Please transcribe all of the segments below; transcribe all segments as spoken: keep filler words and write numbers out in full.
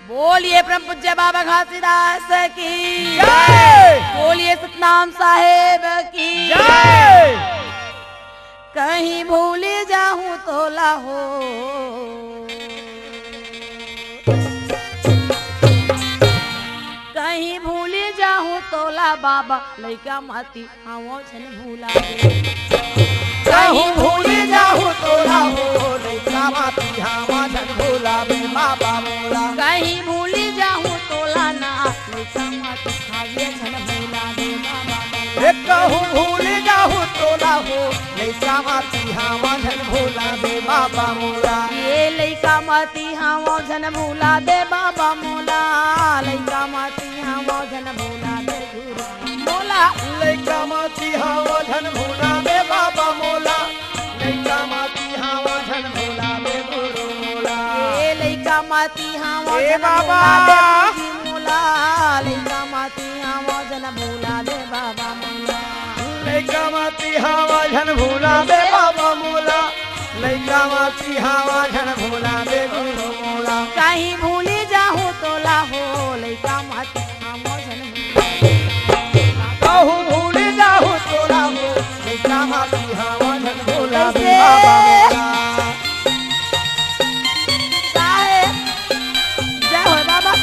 बोलिए परम पूज्य बाबा घासीदास की जय। बोलिए सतनाम साहेब की जय। कहीं भूली जाहूं तोला हो, कहीं भूली जाहूं तोला बाबा, लइका माती हावों झन भूला दे। कहूँ भूली जाहूँ तोला हो, लइका माती हावों झन भूला दे बाबा मोला। कहीं भूली जाहूँ तोला ना, लइका माती हावों झन भूला दे बाबा मोला। ए कहूँ भूली जाहूँ तोला हो, लइका माती हावों झन भूला दे बाबा मोला। ए लइका माती हावों झन भूला दे बाबा मोला, लइका माती हावों झन भूला दे गुरु मोला। लइका माती हावों झन भूला दे बाबा मोला, लइका माती हावों झन भूला दे गुरु मोला। ए लइका माती हावों ए झन बाबा। भूला दे गुरु मोला, लइका माती हावों झन भूला दे बाबा मोला। लइका माती हावों झन भूला दे बाबा मोला, लइका माती हावों झन भूला दे गुरु मोला। कहीं भूली जाहूँ तोला हो, लइका माती हावों झन भूला दे। कहूँ भूली जाहूँ तोला हो, लइका माती हावों झन भूला दे कैसे? बाबा मोला। साहेब, जय हो बाबा।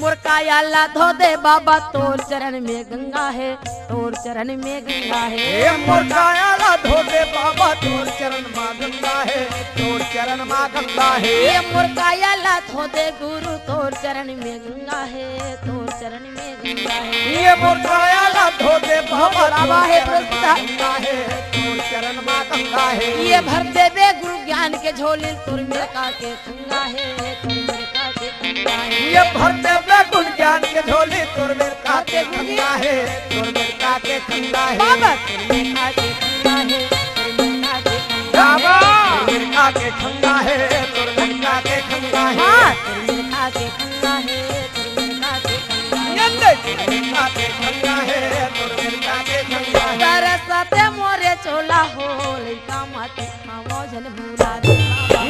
मोर काया ला धो दे बाबा, तोर चरण में गंगा हे, तोर चरण में गंगा हे। ए मोर काया ला धो दे बाबा, तोर चरण मा गंगा हे, तोर चरण मा गंगा हे। ए मोर काया ला धो दे गुरु, तोर चरण में गंगा हे, तोर चरण में गंगा हे। ए मोर काया ला धो दे बाबा, बाबा तोर हे चरण मा प्रभु। गंगा हे, तोर चरण मा गंगा हे। ए भर देबे गुरु ज्ञान के झोली, तोर मेर का के खंगा हे, तोर मेर का के खंगा हे। ए भर देबे गुरु ज्ञान के झोली, तोर मेर का के खंगा हे, तोर मेर का के खंगा हे। बाबा। तोर मेर का के खंगा हे, तोर मेर का के खंगा हे। बाबा। तोर मेर का के खंगा हे, तोर मेर का के खंगा हे। हाँ। तोर मेर का के खंगा हे, तोर मेर का के खंगा हे। नंदे। तोर मेर का के खंगा हे, तोर मेर का के खंगा हे। तरसते मोरे चोला हो, लइका माती हावों झन भूला दे।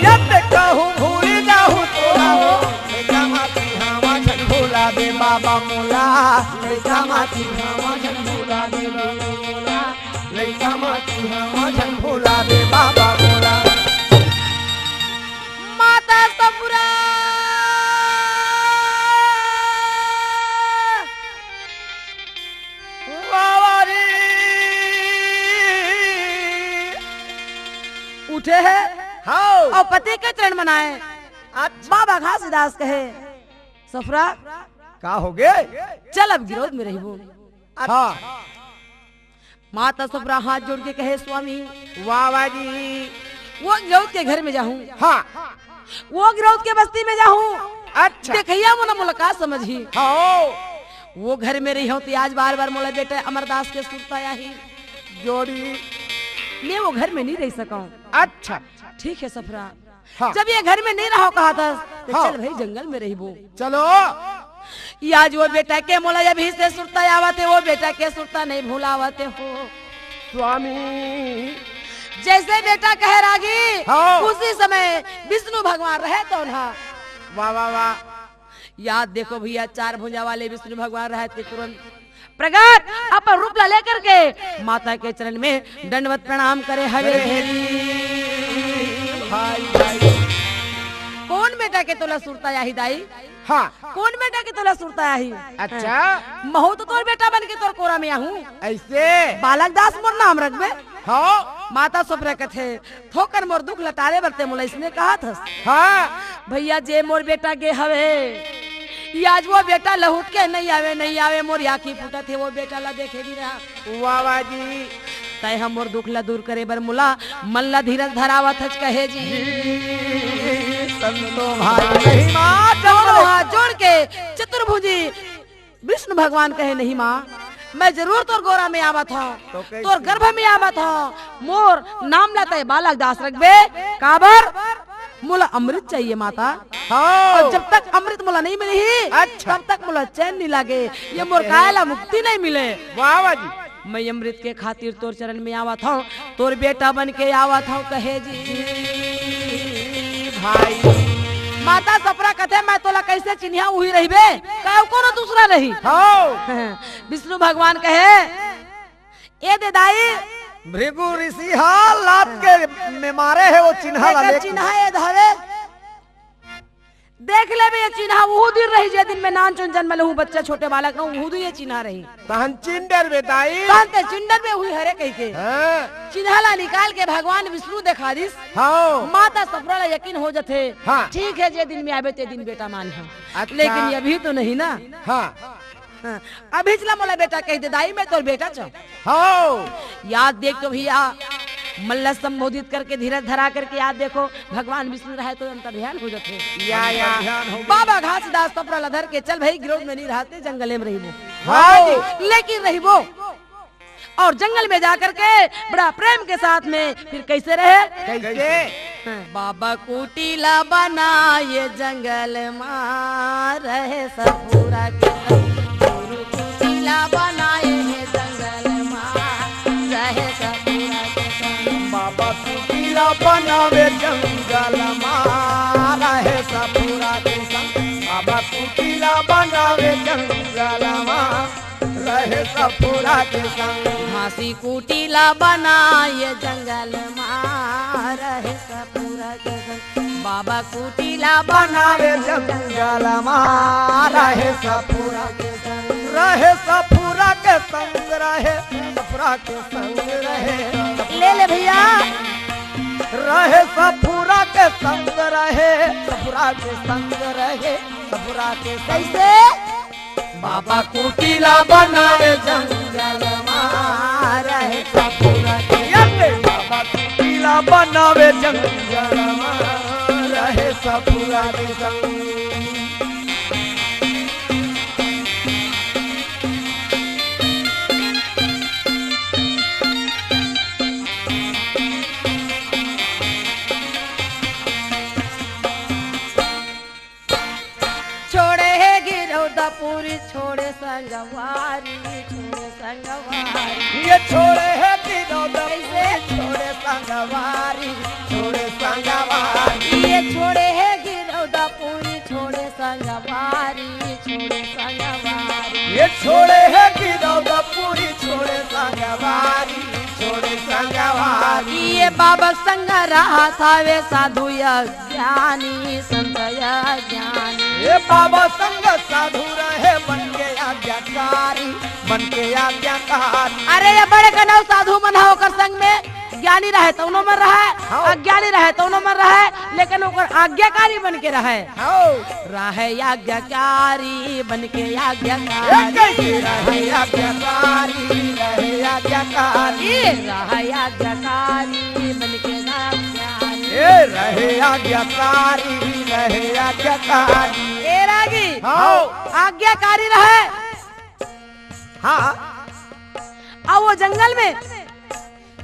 यत कहूँ भूली जाहूँ तोला हो, लइका माती हावों झन भूला दे बाबा मोला, लइका माती हावों झन भूला दे बाबा मोला, लइका माती हावों झन भूला दे बाबा मोला। माता सपुरा। वाह, वाह रे। उठे हे हाँ। अउ पति के चरण मनाए। अच्छा। बाबा घासीदास कहे, सफरा, का होगे? चल अब गिरौद में रहिबो। अच्छा। हाँ। माता सफरा हाथ जोड़ के कहे, स्वामी, वाह, वाह जी। वो गिरौद के घर में जाहूँ। हाँ। वो गिरौद के बस्ती में जाहूँ। अच्छा। देखइया मन मोला का समझही। हाँ। वो घर में रहिहूँ त आज बार-बार मोला बेटा अमरदास के सुरता आही। जोड़ी। मैं वो घर में नहीं रह सकूँ। अच्छा। ठीक है सफरा। हाँ। जब ये घर में नहीं रहो कहा था, तो हाँ। चल भाई जंगल में रहिबो। चलो। ये आज वो बेटा के मोला अभी से सुरता आवत हे, वो बेटा के सुरता नहीं भुलावत हो। स्वामी। जैसे बेटा कहे रागी, हाँ। उसी समय विष्णु भगवान रहे तो उन्हा। वाह, वाह, वाह। याद देखो भैया, चार भुजा वाले विष्णु भगवान रहे थे तुरंत प्रगट अपन रूप ला लेकर के माता के चरण में दंडवत प्रणाम करे हवे। अरे हे जी, भाई, भाई। कौन बेटा के तोला सुरता आही दाई? हाँ। कौन बेटा के तोला सुरता आही? अच्छा। महूँ तो तोर बेटा बन के तोर कोरा में आहूँ। ऐसे? बालक दास मोर नाम रखबे? हाँ। माता सफरा कथे, थोकन मोर दुख ल टारे बर ते मोला इसने कहत हस। हाँ। भैया, जे मोर बेटा गे हवे, ये आज वो बेटा लहुट के नहीं आवे, नहीं आवे, मोर आँखी फूटत हे वो बेटा ला देखे बिना। वाह, वाह जी। तय हम मोर दुख ला दूर करे बर मोला मन ला धीरज धरावत हच कहे जी। संतो भाई महिमा दोनों हाथ जोड़ के चतुर्भुजी विष्णु भगवान कहे, नहीं माँ, मैं जरूर तोर गोरा में आवत हंव, तो कैसे? तोर गर्भ में आवत हंव। मोर नाम ला तैं बालक दास रखबे, काबर? मोला अमृत चाहिए माता। हाँ। अउ जब तक अमृत मोला नहीं मिलही, अच्छा। तब तक मोला चैन नहीं लागे, ये मोर काया ला मुक्ति नहीं मिले। वाह, वाह जी। मैं अमृत के खातिर तोर चरण में आवत हंव, तोर बेटा बन के आवत हंव कहे जी भाई। माता सफरा कथे, मैं तोला कैसे चिन्हा, उही रहिबे, कहूं कोनो दूसरा नहीं। हाँ। विष्णु भगवान कहे, ए दे दाई। भृगु ऋषि हा लात के में मारे हे वो चिन्हा ला एकर लेके। चिन्हा ए धरे। देख लेबे ये चिन्हा उहू दिन रही, जे दिन में नानचुन जनमे हूं, बच्चा छोटे बालक रहूं, उहू दिन ये चिन्हा रही। तहन चिन डरबे दाई। तहन ते चिन डरबे उही हरे कहिके। हाँ। चिन्हा ला निकाल के भगवान विष्णु देखा दिस। हाँ। माता सफरा ला यकीन हो जथे। हाँ। ठीक हे, जे दिन में आबे ते दिन बेटा मानहूं। अच्छा। लेकिन ये अभी तो नहीं ना। हाँ। हाँ, अभी चला मोला बेटा कहि दे दाई, मैं तोर बेटा चो। हाँ। याद देख तो भैया, मन ला संबोधित करके, धीरज धरा करके याद देखो, भगवान विष्णु रहे तो अंतर्ध्यान हो जाथे। या, या। अंतर्ध्यान हो गए। बाबा घासीदास सफरा ला धर के चल भाई, गिरोध में नहीं रहते, जंगले में रहिबो। हाँ जी। लेकिन रहिबो। और जंगल में जाकर के बड़ा प्रेम के साथ में फिर कैसे रहे? कैसे? बाबा कुटीला बनाए जंगल मा रहे सफरा के संग। गुरु कुटीला बनाए हे जंगल मा रहे सफरा के संग। बाबा कुटीला बनावे जंगल मा रहे सफरा के संग। बाबा कुटीला बनावे जंगल मा रहे सफरा के संग। घासी कुटीला बनाए जंगल मा रहे सफरा के संग। बाबा कुटीला बनावे जंगल मा रहे सफरा के संग। रहे सफरा के संग, रहे सफरा के संग, रहे। ले ले भैया। रहे सफरा के संग, रहे सफरा के संग, रहे सफरा के संग। कैसे? बाबा कुटीला बनावे जंगल मा रहे सफरा के। ये ले। बाबा कुटीला बनावे जंगल मा रहे सफरा के संग। छोड़े हे गिरौदापुरी, छोड़े संगवारी, छोड़े संगवारी। ये छोड़े हे गिरौदापुरी, कैसे? छोड़े संगवारी, छोड़े संगवारी। ये छोड़े हे गिरौदापुरी, छोड़े संगवारी, छोड़े संगवारी। ये छोड़े हे गिरौदापुरी, छोड़े संगवारी, छोड़े संगवारी। ये बाबा संग रहत हावे साधु या ज्ञानी संत या ज्ञानी। ये बाबा संग साधु रहे बन के आज्ञाकारी, बन के आज्ञाकारी। अरे ये बड़े कनौ साधु मन हा ओकर संग में ज्ञानी रहे तौनो मन रहे, हाँ। अज्ञानी रहे तौनो मन रहे, लेकिन ओकर आज्ञाकारी बन के रहे। हाँ। रहे आज्ञाकारी बन के आज्ञाकारी। ए, कैसे रहे आज्ञाकारी, रहे आज्ञाकारी। ए, रहे आज्ञाकारी बन के आज्ञाकारी। ए, रहे आज्ञाकारी, रहे आज्ञाकारी। ए रागी, हाँ। आज्ञाकारी रहे। हाँ। अउ वो जंगल में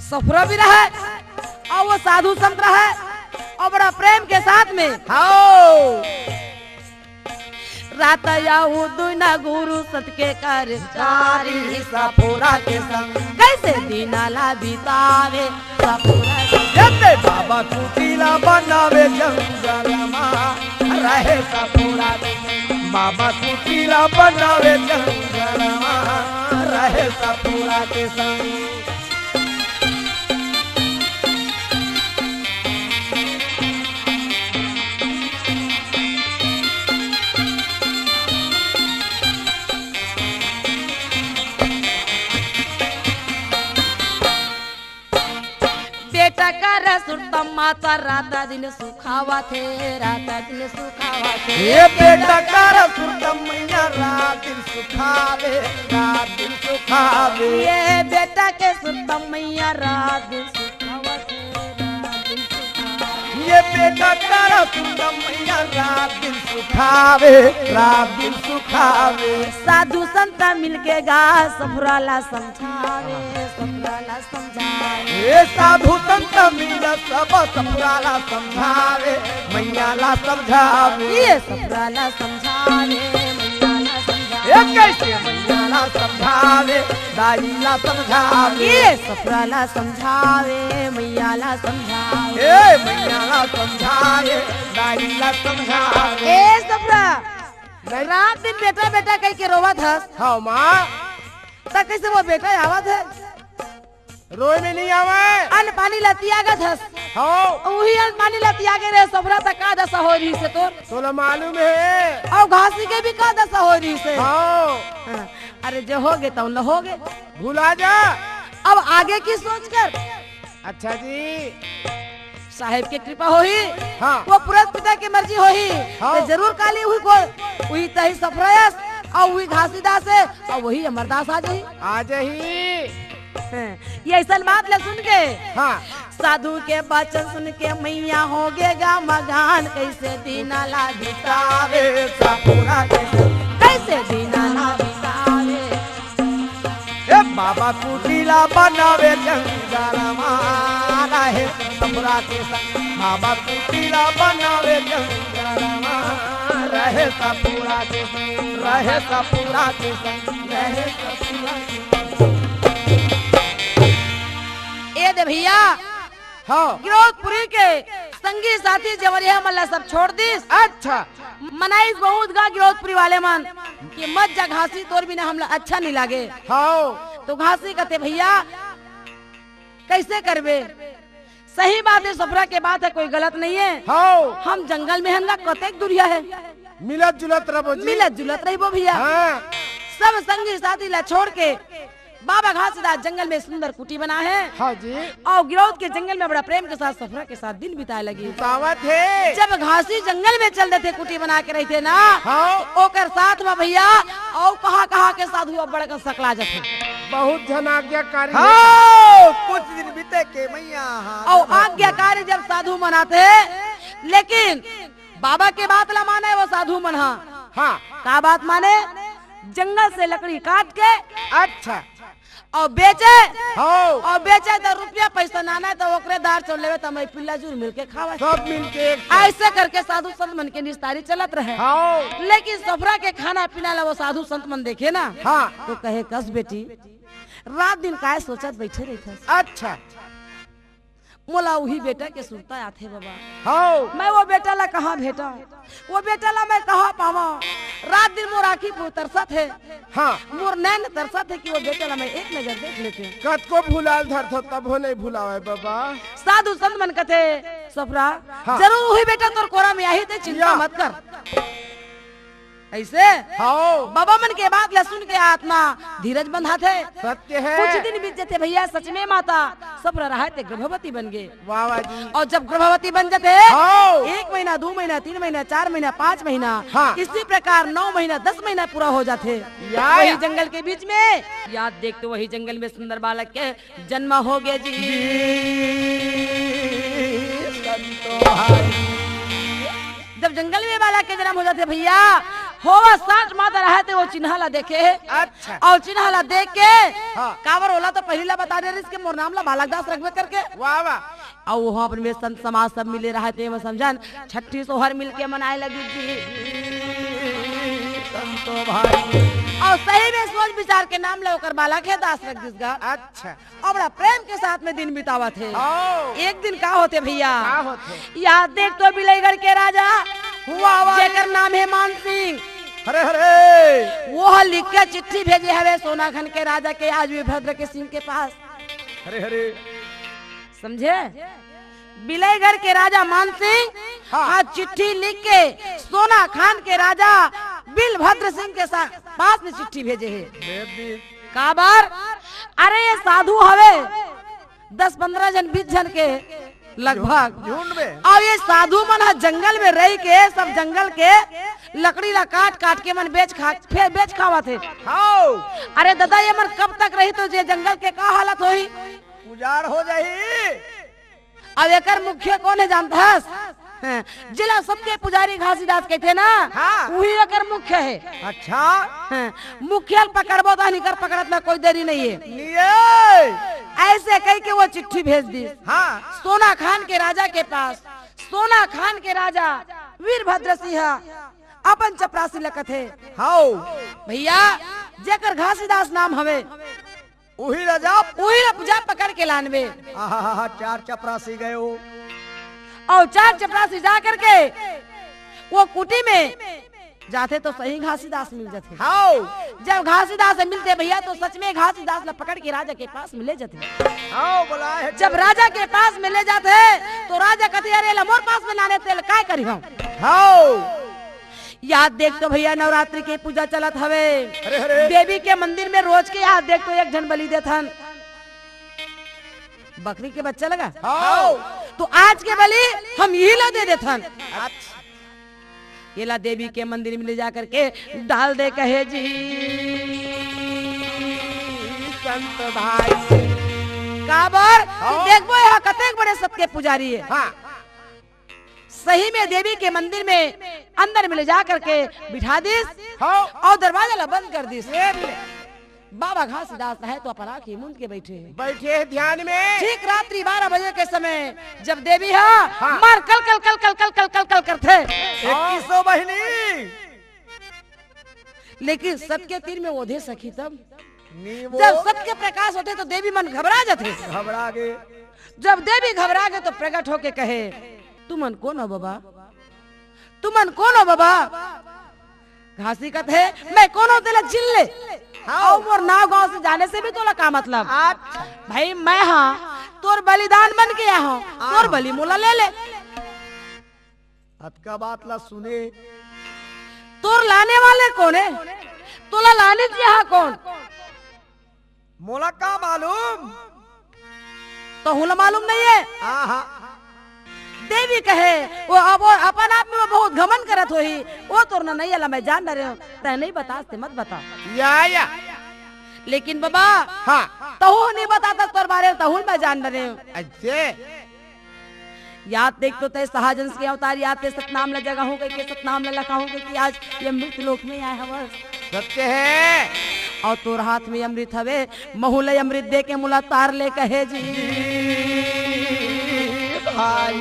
सफरा भी रहे, अउ वो साधु संत रहे, अउ बड़ा प्रेम के साथ में। हाँ। रात आऊ दुना गुरु सत के कर चारी सफरा के संग। कैसे दिना ला बितावे सफरा के संग। जते बाबा कुटीला बनावे जंगल मा रहे सफरा के संग। बाबा कुटीला बनावे जंगल मा रहे सफरा के संग। बेटा कर सुरतम माता रात दिन सुखावत हे, रात दिन सुखावत हे। ये बेटा कर सुरतम मैया रात दिन सुखावे, रात दिन सुखावे। ये बेटा के सुरतम मैया रात दिन सुखावत हे, रात दिन सुखावे। ये बेटा तारा सुंदर मैया रात दिन सुखावे, रात दिन सुखावे। साधु संत मिलके गा सफुरा ला समझावे, सफुरा ला समझावे। ए साधु संत मिल सब सफुरा ला समझावे, मैया ला समझावे। ये सफुरा ला समझावे, मैया ला समझावे। ए कैसे मैया ला समझावे, दाई ला समझावे। ये सफुरा ला समझावे, मैया ला समझावे। ए मैया ला समझावे, दाई ला समझावे। ए सफुरा, नहीं। रात दिन बेटा बेटा कह के रोवत हस। हाँ माँ। त कैसे वो बेटा आवत है? रोए में नहीं आवे। अन्न पानी ला तियागत हस। हाँ। वही अन्न पानी ला तियागे रहे सफुरा, त का दशा होय रहिसे तोर? तोला मालूम है। अउ घासी के भी का दशा होय रहिसे? हाँ। हाँ। अरे जो होगे तौन ल होगे। भुला जा। अब आगे की सोच कर। अच्छा जी। साहेब के कृपा होही, हाँ। वो पुरस पिता के मर्जी होही, हाँ। त जरूर काली उही को, उही तही सफुरा अस, अउ उही घासीदास हे, अउ वही अमरदास आ जाही। आ जाही। हैं, ये अइसन बात ला सुन के, हाँ। साधु के बचन सुन के मैया होगे गा मगन, कैसे दीना ला बितावे सफुरा के संग, कैसे दीना ला बितावे। ए बाबा कुटीला बनावे जंगल मा रहे सफुरा के संग। बाबा कुटीला बनावे जंगल मा रहे सफुरा के संग, रहे सफुरा के संग, रहे सफुरा के संग। ए दे भैया, हाँ। गिरौदपुरी के संगी साथी जवरिया मन ला सब छोड़ दिस। अच्छा। मनाइस बहुत गा गिरौदपुरी वाले मन कि मत जा घासी, तोर बिना हमला अच्छा नहीं लागे। हाँ। तो घासी कहते, "भैया, कैसे करबे? सही बात है, सफुरा के बात है, कोई गलत नहीं है। हाँ। हम जंगल में हन गा, कतेक दुरिहा है। मिलत जुलत रहिबो जी। मिलत जुलत रहिबो भैया।" हाँ। सब संगी साथी ला छोड़ के बाबा घासीदास जंगल में सुंदर कुटी बना है। हाँ जी। अउ गिरौद के जंगल में बड़ा प्रेम के साथ सफुरा के साथ दिन बिताए लगी। बितावत हे। जब घासी जंगल में चल देथे, कुटी बना के रहिथे ना, हाँ। ओकर साथ में भैया अउ कहाँ कहाँ के साधु अब बड़कन सकला जाथे। बहुत झन आज्ञाकारी हे। हाँ, कुछ दिन बीते के मैया, हाँ, अउ आज्ञाकारी जब साधु मन आथे, लेकिन बाबा के बात ला माने वो साधु मन, हाँ। हाँ। का बात माने? जंगल से लकड़ी काट के, अच्छा। अउ बेचे, हाँ। अउ बेचे त रुपया पैसा नाना त ओकरे दार चोर लेवे त मैं पिल्ला जुर मिलके खावे। सब मिलके एक साथ। ऐसे करके साधु संत मन के निस्तारी चलत रहे। हाँ। लेकिन सफुरा के खाना पीना ला वो साधु संत मन देखे ना, हाँ। तो कहे, "कस बेटी, रात दिन काय सोचत बैठे रहिथस?" अच्छा। मोला उही बेटा के सुरता आथे बाबा। हाँ। मैं वो बेटा ला कहाँ भेटा, वो बेटा ला मैं कहाँ पावा? रात दिन मोर आँखी तरसत हे। हाँ। मोर नैन तरसत हे कि वो बेटा ला मैं एक नजर देख लेते। कतको भुलाल धरथो तभो नहीं भुलावे बाबा। साधु संत मन कथे, "सफुरा, हाँ। जरूर उही बेटा तोर कोरा में आही, ते चिंता या। मत कर।" ऐसे हाँ। बाबा मन के बात ला सुन के आत्मा धीरज बंधाथे। सत्य है। कुछ दिन बीत जथे भैया, सच में माता सफुरा रहे ते गर्भवती बन गे। वाह, वाह जी। अउ जब गर्भवती बन जथे, हाँ। एक महीना, दू महीना, तीन महीना, चार महीना, पाँच महीना, हाँ। इसी प्रकार नौ महीना, दस महीना पूरा हो जाथे। या, वही या। जंगल के बीच में याद देख तो वही जंगल में सुंदर बालक के जन्म हो गे जी। संतो भाई। जब जंगल में बालक के जन्म हो जाथे भैया, होवा साठ माता रहे ते वो चिन्हा ला देखे। अच्छा। अउ चिन्हा ला देख के, हाँ। काबर ओला तो पहिली ला बता दे रहिस के मोर नाम ला बालक दास रखबे करके। वाह, वाह। अउ वहाँ अपन में संत समाज सब मिले रहे ते, मैं समझन छट्ठी सोहर मिलके मनाए लगी जी। संतो भाई। अउ सही में सोच विचार के नाम ला ओकर बालक हे दास रख दिस गा। अच्छा। अउ बड़ा प्रेम के साथ में दिन बितावत हे। हाँ। एक दिन का होथे भैया? का होथे? याद देख तो बिलईगढ़ के राजा, वाह, वाह। जेकर नाम हे मान सिंह। हरे हरे। वो ह लिख के चिट्ठी भेजे हवे सोनाखान के राजा के आज वीरभद्र के सिंह के पास। हरे हरे। समझे? बिलईगढ़ के राजा मान सिंह हाँ। आज चिट्ठी लिख के सोनाखान के राजा वीरभद्र सिंह के सा-, पास में चिट्ठी भेजे हे। भेज दी। काबर? अरे ये साधु हवे, दस पन्द्रह झन, बीस झन के लगभग। झुंड में। अउ ये साधु मन ह जंगल में रहि के, सब जंगल के लकड़ी ला काट काट के मन बेच खा, फेर बेच खावत हे। हाव। अरे दादा, ये मन कब तक रही तो ये जंगल के का हालत होही? उजाड़ हो जाही। अब एकर मुखिया कोन हे जानथस? हाँ, जेला सबके पुजारी घासीदास कहिथे ना, हाँ। उही एकर मुखिया हे। अच्छा। हाँ, मुखिया ल पकड़बो त निकर पकड़त ला कोई देरी नहीं हे। नहीं हे। ऐसे कहिके वो चिट्ठी भेज दिस। हाँ। सोना खान के राजा के पास। सोना खान के राजा वीरभद्र सिंह अपन चपरासी ल कथे। हव। भइया, जेकर घासीदास नाम हवे, उही ला जा। उही ला जा पकड़ के लानबे। आहा, चार चपरासी गए हो। अउ चार चपरासी जा करके वो कुटी में जाथे तो सही घासीदास मिल जाथे। हव। जब घासीदास मिलथे भइया तो सच में घासीदास ला पकड़ के राजा के पास में ले जाथे। हव, बोला हे। जब राजा के पास में ले जाथे तो राजा कथे, "अरे, ला मोर पास में लाने तेल काय करी हम?" हव। याद देख तो भइया, नवरात्रि के पूजा चलत हवे। अरे, अरे। देवी के मंदिर में रोज के याद देख तो एक झन बलि देथन। बकरी के बच्चा लगा? हव। तो आज के बलि हम इही ला दे देथन। अच्छा। एला देवी के मंदिर में ले जा करके डाल दे कहे जी संत भाई। काबर? हव। देखबो, एहा कतेक बड़े सत के पुजारी हे। हाँ। सही में देवी के मंदिर में अंदर में ले जा करके बिठा दिस। हाँ। अउ दरवाजा ला बंद कर दिस। ये ले। बाबा घासीदास हे तो अपन आँखी मूंद के बइठे हे। बइठे हे ध्यान में। ठीक रात्रि बारह बजे के समय जब देवी ह हाँ। मार कल कल कल कल कल कल कल कल करथे। इक्कीसो बहिनी। लेकिन सत के तीर में ओधे सखी तब नी वो। जब सत के प्रकाश होथे तो देवी मन घबरा जाथे। घबरा गे। जब देवी घबरा गे तो प्रगट होके कहे, "तुमन कोन हो बाबा? तुमन कोन हो बाबा?" घासी कथे, "मैं कोन हो तेला चिन ले। हाँ। अउ मोर नाव गांव से जाने से भी तोला का मतलब? अच्छा। भाई मैं हा तोर बलिदान बन के आए हंव, तोर हाँ। बलि मोला ले ले।" अतका बात ला सुने। तोर लाने वाले कोन हे? तोला लानिस यहाँ कोन? मोला का मालूम? तहूँ ला मालूम नहीं हे? आहा। देवी कहे, वो अब वो अपन आप में वो बहुत घमंड करत होही, वो तोर ननैया ला मैं जान डरे हंव, तैं नहीं बतास ते मत बता। या, या। लेकिन बाबा, हाँ। तहूँ नहीं बताता तोर बारे में, तहूँ मैं जान डरे हंव। अच्छे। याद देख तो तैं सहजंस के अवतार, याद ते सतनाम ल जगाहूं कहिके, सतनाम ल लखाहूं कहिके आज ये मृत लोक में आए हवस। सत्य हे। अउ तोर हाथ में अमृत हवे, महू ल अमृत दे के मोला तार ले कहे जी। भाई।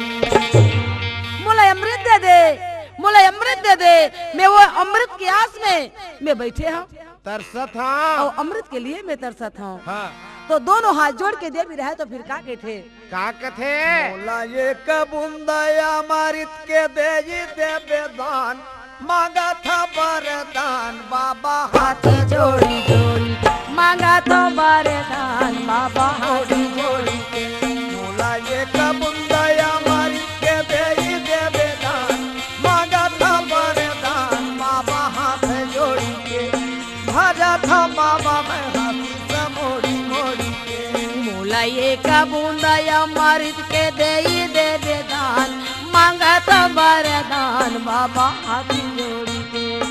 मोला अमृत दे दे, मोला अमृत दे दे, मैं वो अमृत के आस में मैं बइठे हंव। तरसत हंव। अउ अमृत के लिए मैं तरसत हंव। हाँ। तो दोनों हाथ जोड़ के देवी रहय तो फिर का कहिथे? का कथे? मोला एक बूंदा अमृत के देई देबे दान, मांगत हंव वरदान बाबा हाथ जोड़ी जोड़ी, मांगत हंव वरदान बाबा हाथ जोड़ी के। मोला एक बूंदा अमृत के देई देबे दान, मांगत हंव वरदान बाबा हाथ जोड़ी के। भजत हंव बाबा मैं हाथी से मोड़ी मोड़ी के। मोला एक बूंदा अमृत के देई देबे दान, मांगत हंव वरदान बाबा हाथ जोड़ी के,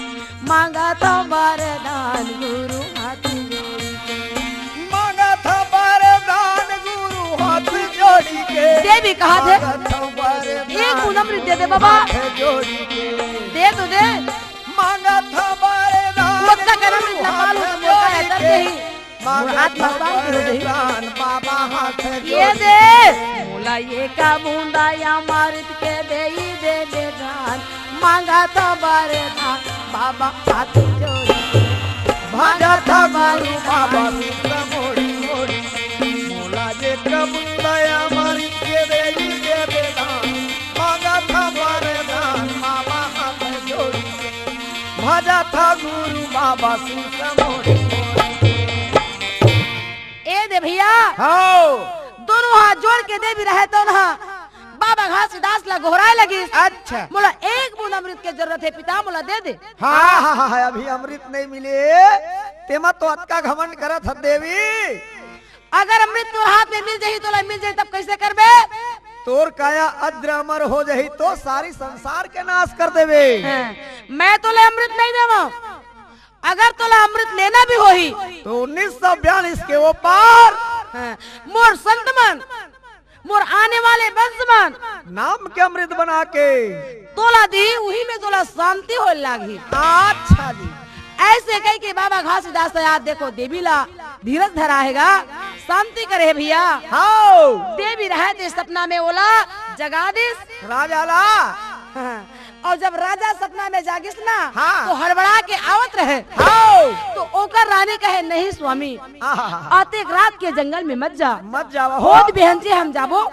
मांगत हंव वरदान गुरु हाथ जोड़ी के। मांगत हंव वरदान गुरु हाथ जोड़ी के। देवी कहा थे? मांगत हंव वरदान एक बूंद अमृत दे दे बाबा। हाथ जोड़ी के। दे तो दे। मांगत हंव वरदान बच्चा का नाम गुरु इतना हाथ मालूम है, जोड़ी बोलता है, के। दर्द नहीं। मांगत हंव वरदान बाबा हाथ ये जोड़ी दे। के। मोला एक बूंदा अमृत के देई देबे दान, मांगत हंव वरदान बाबा हाथ जोड़ी के। भजत हंव गुरु बाबा शीश मोड़ी मोड़ी। मोला एक बूंदा अमृत के देई देबे दान, मांगत हंव वरदान बाबा हाथ जोड़ी के। भजत हंव गुरु बाबा शीश मोड़ी मोड़ी। ए दे भइया। हव। दोनों हाथ जोड़ के देवी रहय तो ना बाबा घासीदास ला गोहराय लगिस। अच्छा। मोला एक बूंद अमृत के जरूरत हे पिता, मोला दे दे। हाँ, हाँ, हाँ, हाँ, अभी अमृत नहीं मिले, तेमा तो अतका घमंड करत हस देवी। अगर अमृत तोर हाथ में मिल जाही, तोला मिल जाही, तब कइसे करबे? तोर काया अजर अमर हो जाही तो सारी संसार के नाश कर देबे। हाँ, मैं तोला अमृत नहीं देवंव। अगर तोला अमृत लेना भी होही तो उन्नीस सौ बयालीस के ओ पार। हाँ, मोर संत मन मोर आने वाले वंश मन नाम के अमृत बना के तोला दी, उही में तोला शांति होए लागही। अच्छा जी। ऐसे कहिके बाबा घासीदास, याद देखो, देवी ला धीरज धरा हे गा, शांति करे हे भैया। हाव। देवी रहत हे सपना में ओला जगा दिस। राजा ला। हाँ। अउ जब राजा सपना में जागिस ना, हाँ। तो हड़बड़ा के आवत रहे। हाव। तो ओकर रानी कहे, "नहीं स्वामी, आहा। अतेक रात के जंगल में मत जा। मत जावा हो। होत बिहनचे हम जाबो,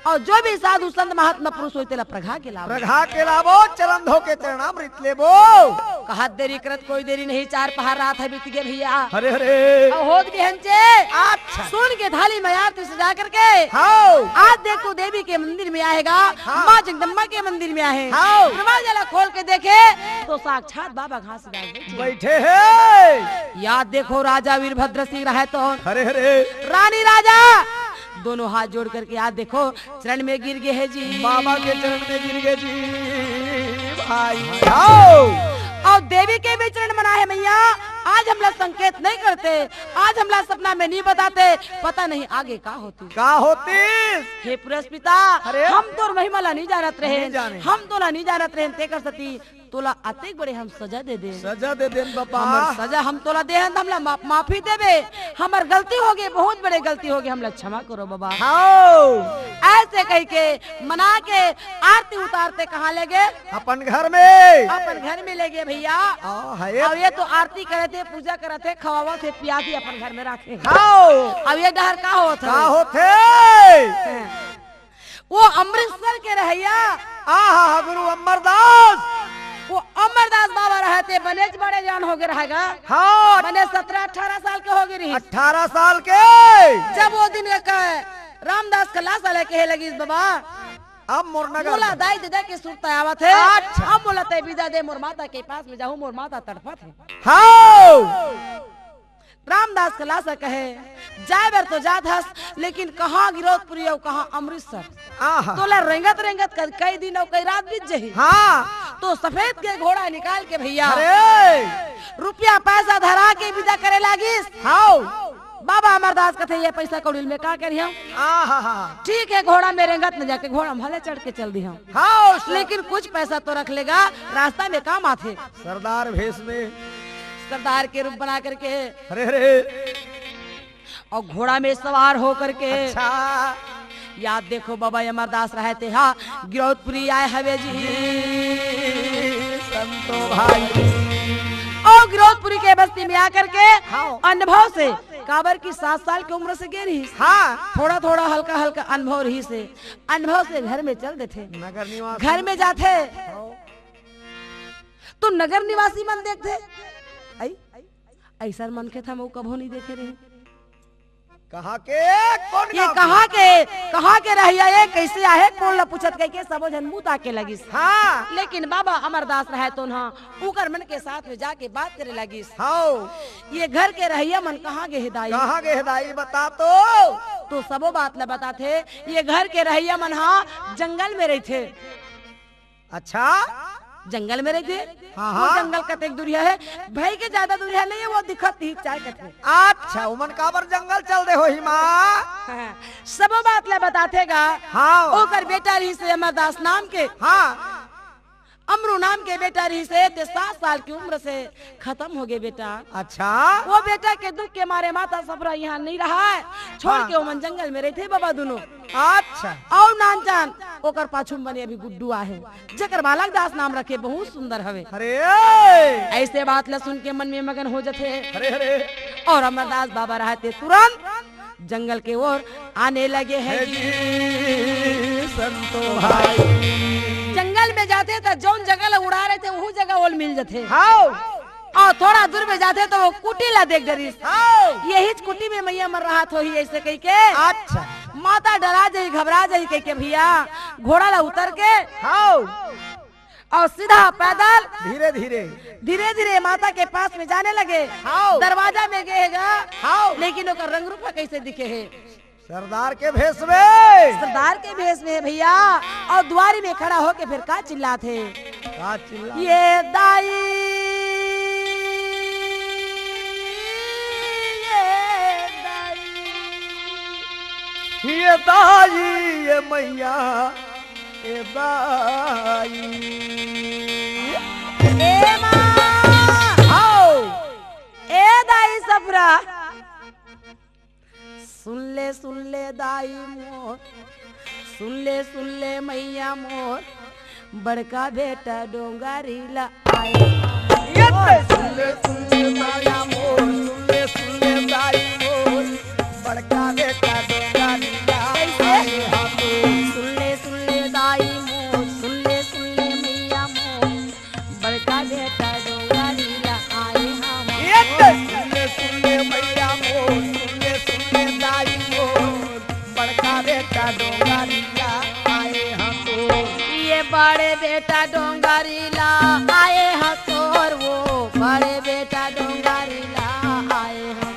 अउ जो भी साधु संत महात्मा पुरुष होही, तेला प्रगा के लाबो। प्रगा के लाबो, चरण धो के चरणामृत लेबो।" कहत देरी करत कोई देरी नहीं, चार पहर रात हे बीत गे भैया। अरे, अरे। अउ होत बिहनचे। अच्छा। सुन के थाली में आरती सजा करके। हाव। आज देखो देवी के मंदिर में आहे गा, हाँ। माँ जगदम्बा के मंदिर में आहे। हाव। दरवाजा ला खोल के देखे तो साक्षात बाबा घासीदास बैठे। बैठे हे। याद देखो राजा वीरभद्र सिंह रहे तो। अरे, अरे। रानी राजा दोनों हाथ जोड़ करके याद देखो चरण में गिर गे हे जी। बाबा के चरण में गिर गे जी। भाई। हाव। अउ देवी के भी चरण मना हे मैया, आज हमला संकेत नहीं करते, आज हमला सपना में नहीं बताते, पता नहीं आगे का होतिस। का होतिस? हे पुरस पिता, अरे? हम तोर महिमा ला नहीं जानत रहेन, नहीं जाने। हम तोला नहीं जानत रहेन, तेकर सेती तोला अतेक बड़े हम सजा दे देन। सजा दे देन बाबा। हमर सजा हम तोला देहन, हमला मा-, माफी देबे। हमर गलती होगे, बहुत बड़े गलती होगे, हमला क्षमा करो बाबा। हाव। ऐसे कहिके मना के आरती उतारते कहाँ ले गे? अपन घर में। अपन घर में ले गे भैया। आ, हे। अउ ये तो आरती करत हे, पूजा करत हे, खवावत हे, पियात हे, अपन घर में राखे। हाव। अउ ये डहर का होत हे? का होत हे? वो अमृतसर के रहइया। आहा, गुरु अमरदास। वो अमरदास बाबा रहत हे, बनेच बड़े जान होगे रहे गा। हाँ। बने सत्रह अठारह साल के होगे रहिस। अठारह साल के। जब वो दिन के कहे, रामदास के लास लेके हे लगिस बाबा। अब मोर नगर मोला में। दाई ददा के सुरता आवत हे। अच्छा। अब मोला तैं बिदा दे, मोर माता के पास में जाहूँ, मोर माता तड़पत हे। हाँ। रामदास के लास कहे, जाए बर तो जात हस, लेकिन कहाँ गिरौदपुरी अउ कहाँ अमृतसर? आहा। तोला रेंगत रेंगत कद-, कई दिन अउ कई रात बीत जही। हाँ। तो सफेद के घोड़ा निकाल के भैया, अरे। रुपया पैसा धरा के बिदा करे लागिस। हाँ। बाबा अमरदास कथे, ये पैसा कौड़ी ल मैं का करिहौं? आहा। ठीक हे, घोड़ा में रेंगत न जाके घोड़ा में भले चढ़ के चल दिहौं। हाँ, उस लेकिन कुछ पैसा तो रख लेगा, रास्ता में काम आथे। सरदार भेष में। सरदार के रूप बना करके। अरे, अरे। अउ घोड़ा में सवार हो करके। अच्छा। याद देखो बाबा अमरदास रहत हे, हाँ, गिरौदपुरी आए हवे जी। संतो भाई। अउ गिरौदपुरी के बस्ती में आकर के हाँ। अनुभव से, काबर की सात साल के उम्र से गे रहिस। हाँ। थोड़ा थोड़ा हल्का हल्का अनुभव रहिस हे, अनुभव से घर में चल देथे। नगर निवासी। घर में जाथे। हाँ। तो नगर निवासी मन देखथे, आई, अइसन मनखे त हमू कभू नहीं देखे रहे। कहाँ के? कौन ये गाँव के? कहाँ के? कहाँ के रहइया ये? कैसे आहे? कोन ला पूछत कहिके सबो झन मुँह ताके लगिस। हाँ। लेकिन बाबा अमरदास रहे तो ना, उकर मन के साथ में जाके बात करे लगिस। हाँ। ये घर के रहइया मन कहाँ गे हे दाई? कहाँ गे हे दाई? बता तो। तो सबो बात ला बताथे। ये घर के रहइया मन हा जंगल में रहिथे। अच्छा। जंगल में रहिथे। हाँ, वो हाँ। जंगल कतेक दूरिहा हे, भई के ज्यादा दूरिहा नहीं हे, वो दिखत ही चाय कथे। अच्छा, उमन काबर जंगल चल दे होही माँ? हाँ, सबो बात ला बताथे गा। हाँ। ओकर बेटा रहिस हे अमरदास नाम के। हाँ। अमरू नाम के बेटा रहिस हे, ते सात साल की उम्र से खतम होगे बेटा। अच्छा। वो बेटा के दुख के मारे माता सफरा इहाँ नहीं रहा हे, छोड़ हाँ। के ओमन जंगल में रहिथे बाबा दुनों। अच्छा। अउ नानचान ओकर पाछू में बने अभी गुड्डू आहे, जेकर बालक दास नाम रखे, बहुत सुंदर हवे। अरे। ऐसे बात ला सुन के मन में मगन हो जथे। अरे, अरे। अउ अमरदास बाबा रहत हे तुरंत जंगल के ओर आने लगे हे हे जी। जी, संतो भाई। जंगल में जाथे त जौन जगह ला उड़ा रहिथे, वहू जगह ओला मिल जथे। हाँ। अउ थोड़ा दूर में जाथे त वो कुटी ला देख डरिस। हाँ। यहीच कुटी में मइया मन रहत होही ऐसे कहिके। अच्छा। माता डरा जाही, घबरा जाही कहिके भैया घोड़ा ला उतर के हाँ। अउ सीधा पैदल धीरे धीरे। धीरे धीरे माता के पास में जाने लगे। हाँ। दरवाजा में गे हे गा। हाँ। लेकिन ओकर रंग रूप ह कैसे दिखे हे? सरदार के भेष में। सरदार के भेष में हे भैया। अउ दुआरी में खड़ा होके फिर का चिल्लात हे? का चिल्ला? ये दाई, ये दाई। ये दाई, ये मैया, ये दाई। ए माँ! आओ। ए दाई सफरा। सुन ले, सुन ले दाई मोर, सुन ले, सुन ले मैया मोर, बड़का बेटा डोंगरी ला आए। ये तो सुन ले, सुन ले दाई मोर, सुन ले, सुन ले दाई मोर, बड़का बेटा डोंगरी ला आए हम। सुन ले, सुन ले दाई मोर, सुन ले, सुन ले मैया मोर, बड़का बेटा डोंगरी ला आए हम। ये तो सुन ले, सुन ले मैया मोर, सुन ले, सुन ले दाई मोर, बड़का बेटा डोंगरी ला आए हम तो। ये बड़े बेटा डोंगरी ला आए हम तोर, वो बड़े बेटा डोंगरी ला आए हम।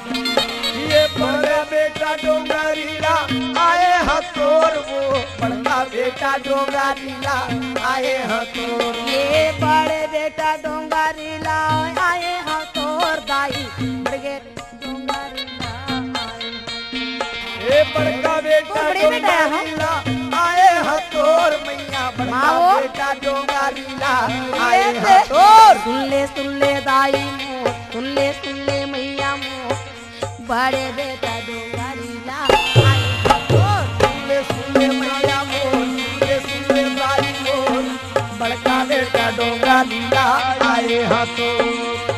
ये बड़े बेटा डोंगरी ला आए हम तोर, वो बड़का बेटा डोंगरी ला आए हम तोर। ये बड़े बेटा डोंगरी ला आए हम तोर दाई, बड़े डोंगरी ला आए हम। ए बड़का बेटा खूब बड़े बेटा है, हाँ। डोंगरी ला आए ह तोर मैया, बड़का माँ वो। बेटा डोंगरी ला ये आए ह से। तोर। सुन ले, सुन ले दाई मोर, सुन ले, सुन ले मैया मोर, बड़े बेटा डोंगरी ला आए ह तोर। सुन ले, सुन ले मैया मोर, सुन ले, सुन ले दाई मोर, बड़का बेटा डोंगरी ला आए ह तोर।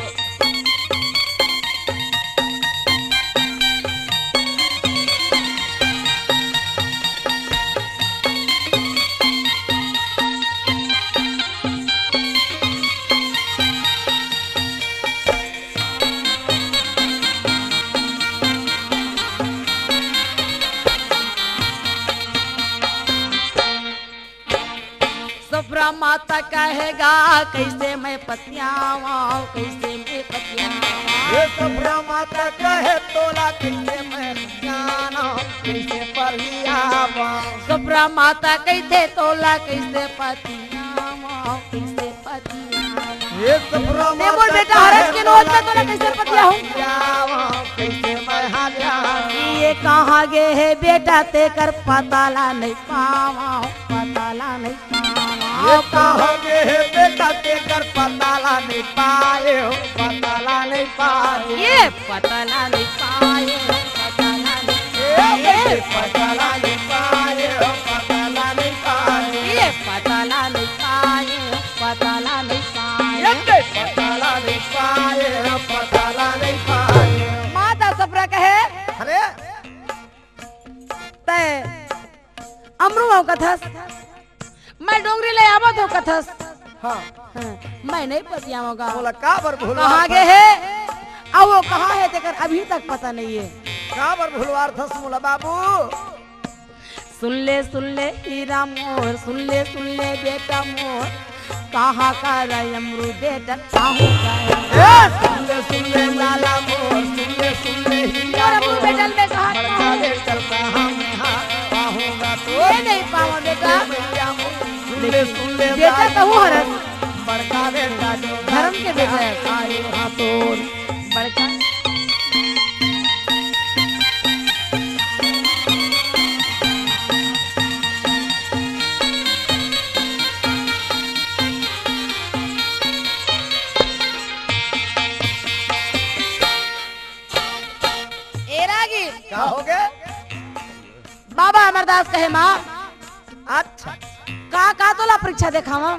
सफरा माता कहेगा, कैसे मैं पतियावा, कैसे मैं पतियावा। ये सफरा माता कहे तोला, कैसे मैं पतियावा, कैसे पतियावा। सफरा माता कहिथे तोला, कैसे पतियावा, कैसे पतियावा। ये सफरा ते बोल माता बेटा, हरस कहे के नोच में तोला तोला कैसे कैसे पतियाहूँ? पतियावा, कैसे मैं हरियावा। ये कहाँ गे हे बेटा, तेकर पता ला नहीं पावा, पता ला नहीं ये कहाँ गे हे बेटा, तेकर पता ला नहीं पाए हो, पता ला नहीं पाए। ये पता ला नहीं पाए हो, पता ला नहीं ये पाए। बेटे, पता ला नहीं पाए हो, पता ला नहीं पाए। ये पता ला नहीं पाए हो, पता ला नहीं पाए। ये बेटे, पता ला नहीं पाए हो, पता ला नहीं पाए। माता सफरा कहे, अरे, तय अमरू हो कथस, मैं डोंगरी ले आवत हो कथस। हाँ। हाँ, मैं नहीं पतियावंव गा। मोला काबर भुलवार कहाँ गे हे? अउ वो कहाँ हे तेकर अभी तक पता नहीं हे। काबर भुलवार थस मोला बाबू? सुन ले, सुन ले हीरा मोर, सुन ले, सुन ले बेटा मोर, कहाँ का रे अमरू बेटा, कहाँ का रे? ए, सुन ले, सुन ले लाला मोर, सुन ले, सुन ले हीरा मोर, अमरू बेटा, मैं कहाँ बड़का बेटा कहाँ में हाँ, पाहूँगा तो ये नहीं पावा बेटा। सुन ले, सुन ले बेटा, कहूँ हरस। बड़का बेटा जो धर्म के बेटा है। आए हाँ तोर। बड़का। ए रागी। का हो गे? बाबा अमरदास कहे माँ। अच्छा। का, का तोला परीक्षा देखावंव?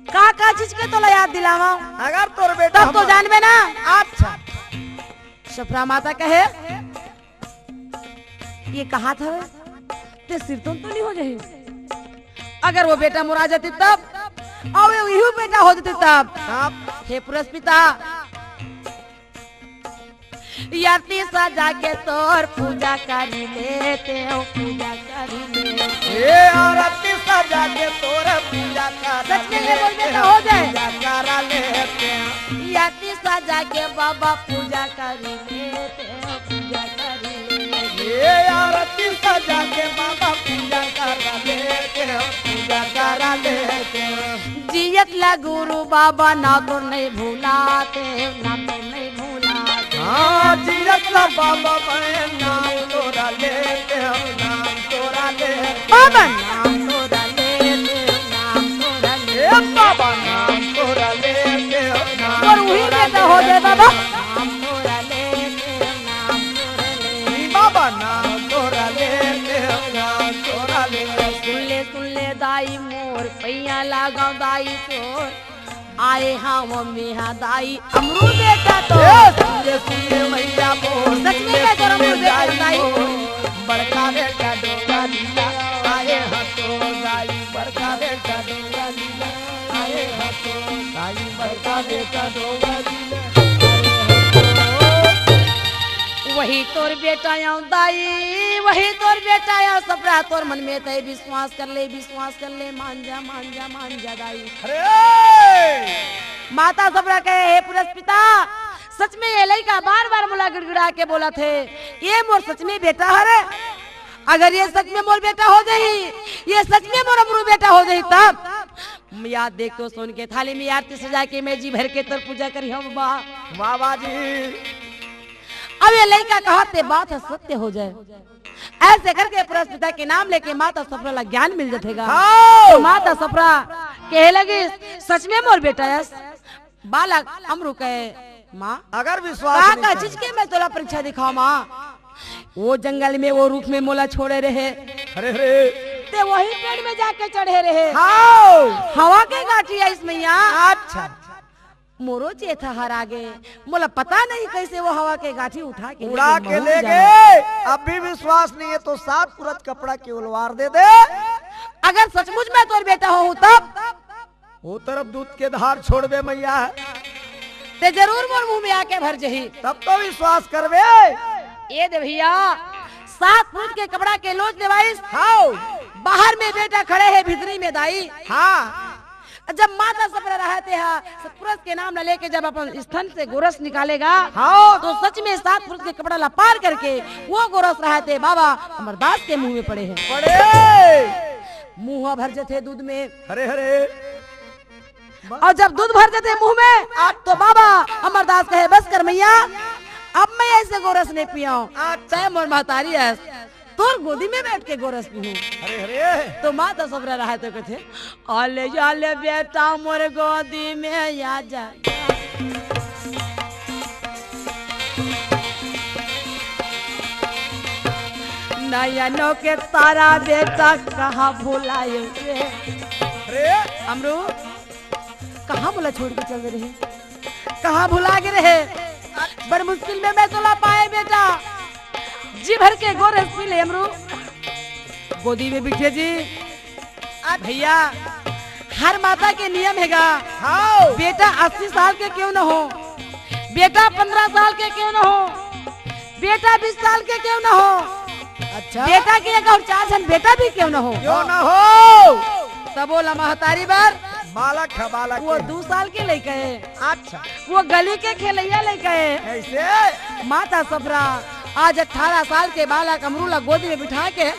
का, का चीज के तोला याद दिलावंव? अगर तोर बेटा तब तो हम जानबे ना। अच्छा। सफरा माता कहे, ये कहा था? ते सिरतोन तो नहीं हो जाही? अगर वो बेटा मोर आ जाती तब, अउ इहू बेटा हो जाती तब। तब। हे पुरस पिता, आरती सजा के तोर पूजा करी लेते हो, पूजा करी लेते हो। ए आरती सजा के तोर पूजा करा सच में ये बोल बेटा लेते हो, हो जाए। पूजा करा लेते हो। आरती सजा के बाबा पूजा करी लेते हो, पूजा करी लेते हो। ए आरती सजा के बाबा पूजा करा लेते हो, पूजा करा लेते हो। जियत ला गुरु बाबा ना तो नहीं भुलाते हो, ना तो नहीं भुलाते। हाँ, जियत ला बाबा, मैं नाम तोरा लेते हो, नाम तोरा लेते हो, बाबा। नाम तोरा लेते हो, नाम तोरा लेते हो। ए बाबा, नाम तोरा लेते हो, नाम तोरा लेते हो, नाम तोरा लेते हो। बाबा, नाम तोरा लेते हो, नाम तोरा लेते हो। सुन ले, सुन ले दाई मोर, पैया लगाओ दाई तोर। आए हाँ वो मेहा दाई, अमरू बेटा तो। ए, सुन ले, सुन ले मैया मोर, सच में सुन ले, मैं सुन ले गरम हो गया दाई दाई। मोर। बड़का बेटा डोंगा लीला, आए हाँ तो दाई, बड़का बेटा डोंगा लीला, आए हाँ तो दाई, बड़का बेटा डोंगा लीला, आए हाँ तो। वही तोर बेटा आयो दाई, वही तोर बेटा आयो सपरा, तोर मन में तय विश्वास कर ले, विश्वास कर ले, मान जा, मान जा, मान जा दाई। अरे! माता सपरा कहे, "हे पुरस पिता, सच में ये लइका बार-बार मोला गिड़गिड़ा के बोलत हे, ये मोर सच में बेटा हरे? अगर ये सच में मोर बेटा हो जाही, ये सच में मोर अमरू बेटा हो जाही तब?" मैया देख तो सोन के थाली में आरती सजा के मैं जी भर के तोर पूजा करिहौं बाबा। वाह, वाह जी। अब ये लइका कहत हे बात ह सत्य हो जाए। ऐसे करके पुरस पिता के नाम लेके माता सपरा ला ज्ञान मिल जथे गा। हाँ। तो माता सपरा कहे लगिस, "सच में मोर बेटा अस?" बालक अमरू कहे, "माँ, अगर विश्वास का, नहीं का करे। चीज के मैं तोला परीक्षा दिखाओं माँ? वो जंगल में, वो रूख में मोला छोड़े रहे। अरे, अरे। ते वही पेड़ में जाके चढ़े रहे। हाँ। हवा के गांठी आइस मैया। अच्छा। मोरो चेथा हरा गे, मोला पता नहीं कैसे वो हवा के गांठी उठा के उड़ा लेके के महूं ले जाना। गे। अब भी विश्वास नहीं है तो सात पुरत कपड़ा के उलवार दे दे। अगर सचमुच मैं तोर बेटा होहूं तब? वो तरफ दूध के धार छोड़बे मैया। ते जरूर मोर मुंह में आके भर जही। तब तो विश्वास करबे। ए दे भैया, सात पुरत के कपड़ा के लोच देवाइस। हाँ। बाहर में बेटा खड़े हे, भीतरी में दाई। हाँ। जब माता सपरा रहते हा, पुरस के नाम ला लेके जब अपन स्तन से गोरस निकालेगा, हाँ। तो सच में सात पुरस के कपड़ा ला पार करके वो गोरस रहते बाबा अमरदास के मुंह में पड़े हे। पड़े। मुंह भर जथे दूध में। हरे हरे। और जब दूध भर जथे मुंह में, तो बाबा अमरदास कहे, "बस कर मैया, अब मैं ऐसे गोरस नहीं पियाऊं। अच्छा। तय मोर महतारी अस, तोर गोदी में बैठ के गोरस पीहूं।" अरे, अरे। तो माता सपरा रहते कथे, "आले, आले बेटा मोर गोदी में आ जा। नयनों के तारा बेटा कहाँ भुलाए रे?" अरे। अमरू, कहाँ मोला छोड़ के चल दे रहे? कहाँ भुला गे रहे? बड़ मुश्किल में मैं तोला पाए बेटा। जी भर के गोरस पी ले अमरू। गोदी में बिठे जी। भैया, हर माता के नियम हेगा। हाँ। बेटा अस्सी साल के क्यों न हो, बेटा पन्द्रह साल के क्यों न हो, बेटा बीस साल के क्यों न हो, अच्छा। बेटा के एक और चार झन बेटा भी क्यों न हो, क्यों न हो, तब वो ला महतारी बर बालक है, बालक वो है। दू साल के लइका हे। अच्छा। वो गली के खेलैया लइका हे। कैसे? माता सपरा आज अठारह साल के बालक अमरू ला गोदी में बिठा के,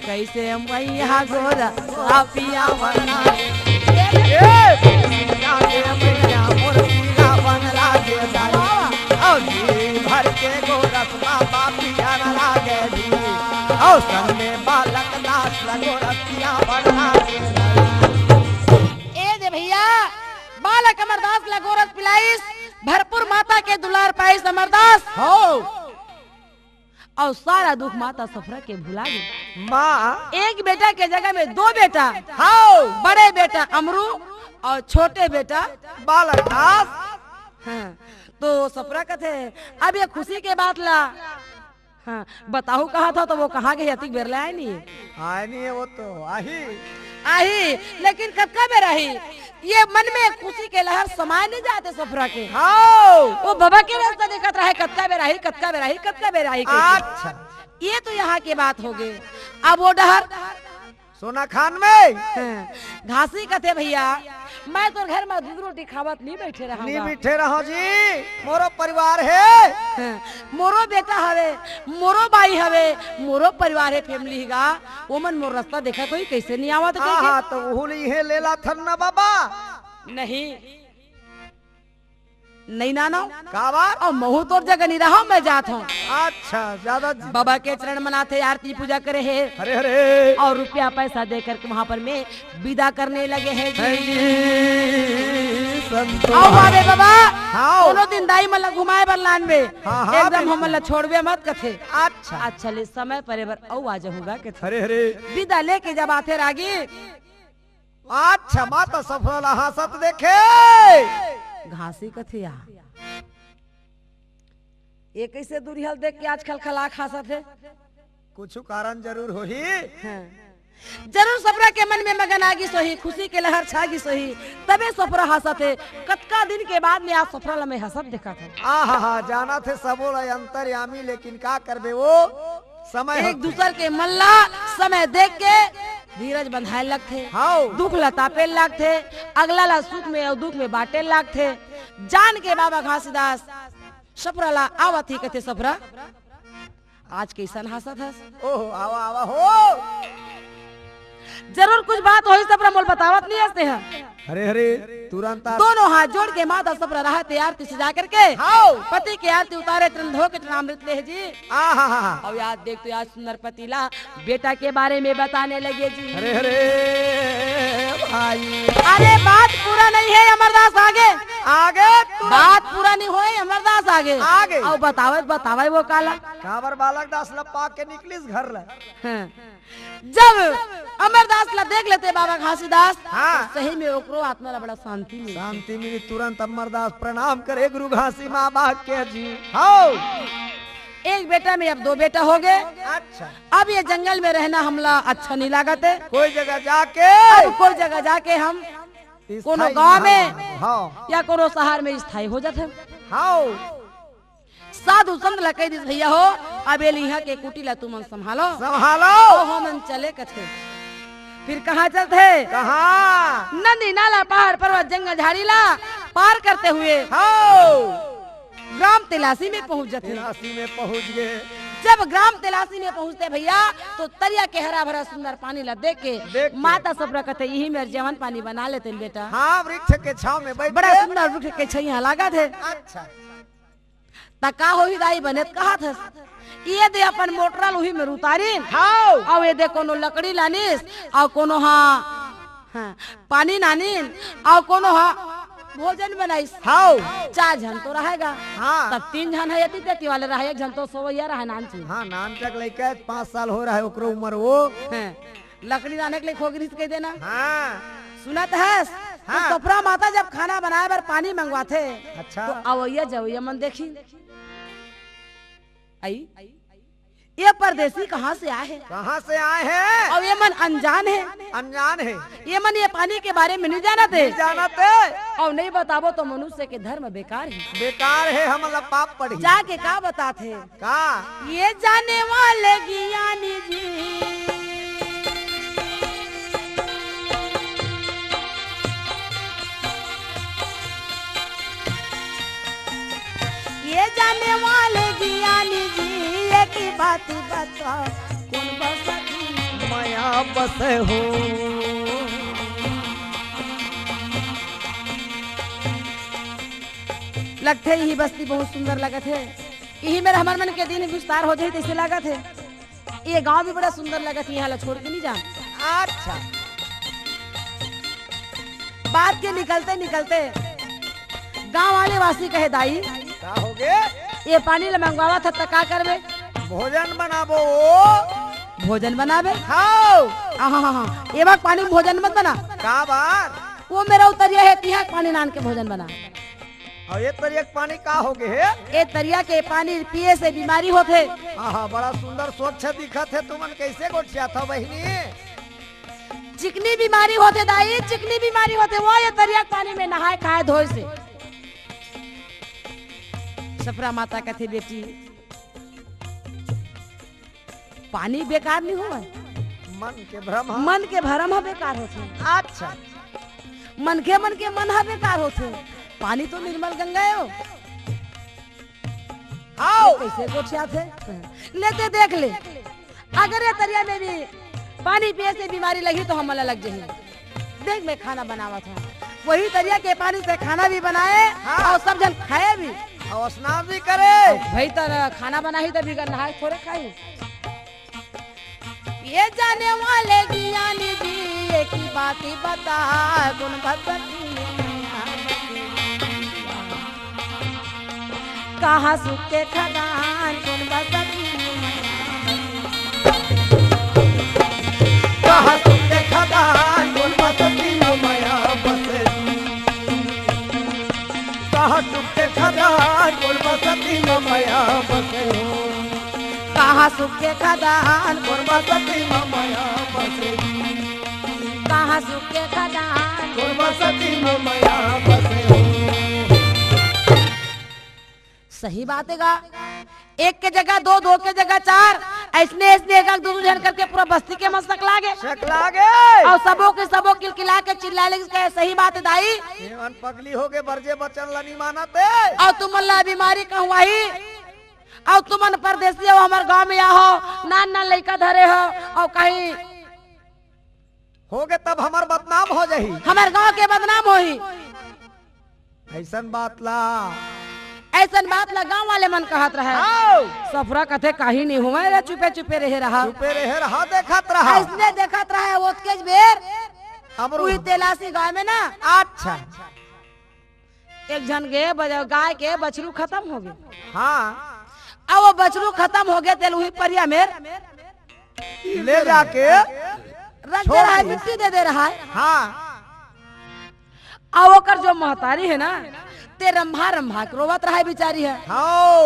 "कैसे मैया गोरस पियावना रे?" ए! मैया मोर पियावना रे दाई। और जी भर के गोरस बाबा पियावना रे जी। और संग में बालक दास ला गोरस पियावना रे दाई। ए दे भैया, बालक अमरदास ला गोरस पिलाइस, भरपूर माता के दुलार पाइस अमरदास। हो। और सारा दुख माता सफरा के भुला गे। माँ। एक बेटा के जगह में दो बेटा। हाँ। बड़े बेटा अमरू और छोटे बेटा बालक दास। हाँ, तो सफरा कथे, "अब ये खुशी के बात ला।" हाँ, बताहू कहा था तो वो कहाँ गई? अतिक बेर ले आए नहीं है। आए नहीं है वो तो, आही। आही, लेकिन कतका बेर आही? ये मन में खुशी के लहर समाए नहीं जाते सफरा के। हाँ। वो बाबा के रास्ता देखत रहे, कतका बेर आही, कतका बेर आही, कतका बेर आही करके। अच्छा। ये तो यहाँ के बात हो गए। अब वो डहर सोना खान में। हाँ, घासी कथे, "भैया, मैं तोर घर में दूध रोटी खावत नहीं बैठे रहा नहीं हूँ।" बैठे रहो जी, मोरो परिवार है। हाँ, मोरो बेटा हवे, मोरो बाई हवे, मोरो परिवार है, family गा। वो मन मोर रास्ता देखा तो ही कैसे नहीं आवत हाँ, कह के। हाँ, तो वो नहीं है लेला थन ना बाबा। नहीं। नहीं नानो। का बात? अउ महूँ तोर जगह नहीं रहा, मैं जात हूँ। अच्छा, ज्यादा जी। बाबा के चरण मनाथे, आरती पूजा करे हे। हरे हरे। अउ रुपया पैसा दे करके वहाँ पर मैं विदा करने लगे हे जी। हे जी, संतोष। अउ आबे बाबा, हाँ। कोनो दिन दाई मन ला घुमाए बर लानबे। हाँ, हाँ, एकदम बिल्कुल। हमन ला छोड़बे मत कथे। अच्छा। अच्छा ले समय परे बर अउ आ जाहूँ गा कथे। हरे हरे। विदा लेके जब आथे रागी। अच्छा, माता सफरा ला हाँसत देखे। घासी कथे या। ये कइसे दुरिहा ल देख के आजकल खलाक हाँसत हे? कुछु कारण जरूर होही। हाँ। जरूर सफरा के मन में मगन आगिस होही, खुशी के लहर छागिस होही, तभे सफरा हाँसत हे। कतका दिन के बाद में आज सफरा ला मैं हाँसत देखत हँव। आहा, जानत हे सबो ला अंतर्यामी, लेकिन का करबे वो समय एक होथे। दूसर के मन ला समय देख के धीरज बंधाए लगथे, हाँ। दुख ला तापे लगथे, अगला ला सुख में अउ दुख में बांटे लगथे। जान के बाबा घासीदास सफरा ला आवत ही कथे, सफरा, आज कइसन हाँसत हस? ओहो, आवा, आवा हो। जरूर कुछ बात होही, सफरा मोला बतावत नहीं हस तेहा। हरे, हरे, तुरंत आ- दोनों हाथ जोड़ के माता सफरा रहत हे आरती सजा करके। हाओ। पति के आरती उतारे, तुरंत धो के चरणामृत ले जी। आहा, हा, हा। अउ याद देख तो याद सुंदर पति ला बेटा के बारे में बताने लगे जी। हरे, हरे, भाई। अरे बात पूरा नहीं हे अमरदास, आगे। आगे तुरंत। बात पूरा नहीं होय अमरदास, आगे। आगे। अउ बतावत, बतावत वो काला। काबर बालक दास ला पाक के निकलिस घर ला। हाँ। जब अमरदास ला देख लेथे बाबा घासीदास, हाँ। तो सही में ओकरो आत्मा ला बड़ा शांति मिलथे। शांति मिली, तुरंत अमरदास प्रणाम करे गुरु घासी माँ बाग के जी। हाँ। एक बेटा में अब दो बेटा हो गे। अच्छा। अब ये जंगल में रहना हमला अच्छा नहीं लागत हे। कोई जगह जाके अब कोई जगह जाके हम कोनो गांव में हाँ। या कोनो शहर में स्थायी हो जाथे। हाँ। साधु संत ला कहि दिस, भैया हो, अब ये इहाँ के कुटी ला तुमन संभालो। संभालो। तो हमन चले कथे। फिर कहाँ चलथे? कहाँ? नदी, नाला, पहाड़, पर्वत, जंगल, झाड़ी ला पार करते हुए हाँ। ग्राम तेलासी में पहुँच जाथे। तेलासी में पहुँच गे। जब ग्राम तेलासी में पहुँचथे भैया, तो तरिया के हरा भरा सुंदर पानी ला देख के देख के। माता सफरा कथे, इही मेर जवन पानी बना लेतेन बेटा। हाँ, वृक्ष के छाँव में बैठ बड़ा के। सुंदर वृक्ष के छैया लागत हे। अच्छा। त का होही दाई, बने त कहत हस। ये दे अपन मोटरा ल उही में उतारिन। हाव। अउ ये दे कोनो लकड़ी लानिस, अउ कोनो हा, हाँ, पानी लानिन, अउ कोनो हा भोजन बनाइस। हाव। चार झन तो रहय गा। हाँ। तब तीन झन हे, एती तेती वाले रहय, एक झन तो सोवइया रहय नानचुन। हाँ, नानचक लइका हे, पाँच साल हो रहय ओकरो उमर वो। हाँ। लकड़ी लाने के लिए खोगरी से कहि देना। हाँ। सुनत हस? हाँ। तो सफरा माता जब खाना बनाए बर पानी मंगवाथे, अच्छा। तो अवइया जवइया मन देखी, आई, ये परदेसी कहाँ से आए हे? कहाँ से आए हे? अउ ये मन अनजान हे। अनजान हे। ये मन ये पानी के बारे में नहीं जानत हे। नहीं जानत हे। अउ नहीं बताबो तो मनुष्य के धर्म बेकार हे। बेकार हे, हमन ला पाप पड़ही। जाके का बताथे? का? ये जाने वाले ज्ञानी जी, ये जाने वाले ज्ञानी जी, एक ही बात बताओ, कौन बसती मया बसे हो? लगथे इही बस्ती बहुत सुंदर लगत हे। इही मेर हमर मन के दिन विस्तार हो जाही तइसे लागत हे। ये गांव भी बड़ा सुंदर लगत हे, इहाँ ला छोड़ के नहीं जान। अच्छा। बात के निकलते निकलते गांव वाले वासी कहे, दाई, का हो गे? ये पानी ला मंगवावत हस त का करबे? भोजन बनाबो। भोजन बनाबे? हाव। आहा, हा, हा। ये बाग पानी में भोजन मत बना। का बात? वो मेर तरिया हे, तिहाँ पानी लान के भोजन बना। अउ ये तरिया के पानी का हो गे हे? ये तरिया के पानी पिए से बीमारी होथे। आहा, बड़ा सुंदर स्वच्छ दिखत हे, तुमन कइसे गोठियाथव बहिनी? चिकनी बीमारी होथे दाई, चिकनी बीमारी होथे, वो ये तरिया के पानी में नहाए खाए धोए से। सफरा माता कथे, बेटी, पानी बेकार नहीं होवय। मन के भरम ह। मन के भरम ह बेकार होथे। अच्छा। मनखे मन के मन ह बेकार होथे। पानी तो निर्मल गंगा हे ओ। हाव। कइसे गोठियाथे? ले ते देख ले। अगर ये तरिया में भी पानी पिए से बीमारी लगही तो हमला लग जाही। देख मैं खाना बनावत हँव। वही तरिया के पानी से खाना भी बनाए हाँ। और सब झन खाए भी। और स्नान भी करे। भाई, त खाना बनाही त बिगर नहाए थोड़े खाही। ये जाने वाले ज्ञानी जी, एक ही बात ही बता, कौन भगवती में मैया बसे? कहाँ सुख के खदान, कौन बसती में मैया बसे? कहाँ सुख के खदान, कौन बसती में मैया बसे? कहाँ सुख के खदान, कौन बसती में मैया बसे हो? कहाँ सुख के खदान, कौन बसती में मैया बसे? कहाँ सुख के खदान, कौन बसती में मैया बसे हो? सही बात हे गा। एक के जगह दो, दो के जगह चार, अइसने, अइसने एक, एक, दू, दू झन करके पूरा बस्ती के मन सकला गे। सकला गे। अउ सबो के सबो किलकिला के चिल्लाए लगिस, कहे, "सही बात हे दाई।" एमन पगली होगे, बरजे बचन ल नी मानत हे। अउ तुमन ला बीमारी कहूँ आही, अउ तुमन परदेसी हो, हमर गाँव में आहो, नान नान लइका धरे हो, अउ कहीं होगे तब हमर बदनाम हो जाही। हमर गाँव के बदनाम होही। अइसन बात ला। अइसन बात ला गाँव वाले मन कहत रहय। आओ। सफरा कथे, "काही नहीं होवय रे, चुपे चुपे रहे रहा।" चुपे रहे रहा, देखत रहा। अइसने देखत रहा, ओतकेच बेर अमरू। उही तेलासी गाँव में ना। अच्छा। एक झन गे बजा-, गाय के बछरू खतम होगे। हाँ। अब वो बछरू खतम होगे, तेला उही परिया में ले जाके रख दे रहा हे, छोड़ दे। मिट्टी दे दे रहा हे। हाँ। अउ ओकर जो महतारी हे ना, ते रंभा रंभा के रोवत रहा हे बिचारी हे। हाँ।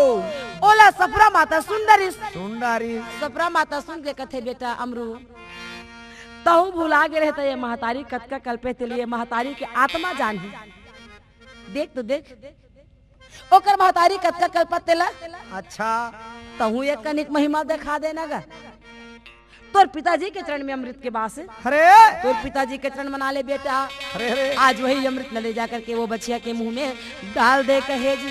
ओला सफरा माता सुन डरिस। सुन डरिस। सफरा माता सुन के कथे, "बेटा अमरू, तहूँ भुला गे रहे त ये महतारी कतका कलपे, तेला ये महतारी के आत्मा जानही।" देख तो देख, ओकर महतारी कतका कलपत तेला। अच्छा। तहूँ एक कनिक महिमा देखा देना गा। तोर पिताजी के चरण में अमृत के बास। अरे। तोर पिताजी के चरण मना ले बेटा। अरे, अरे। आज वही अमृत ल ले जा करके वो बछिया के मुँह में डाल दे कहे जी।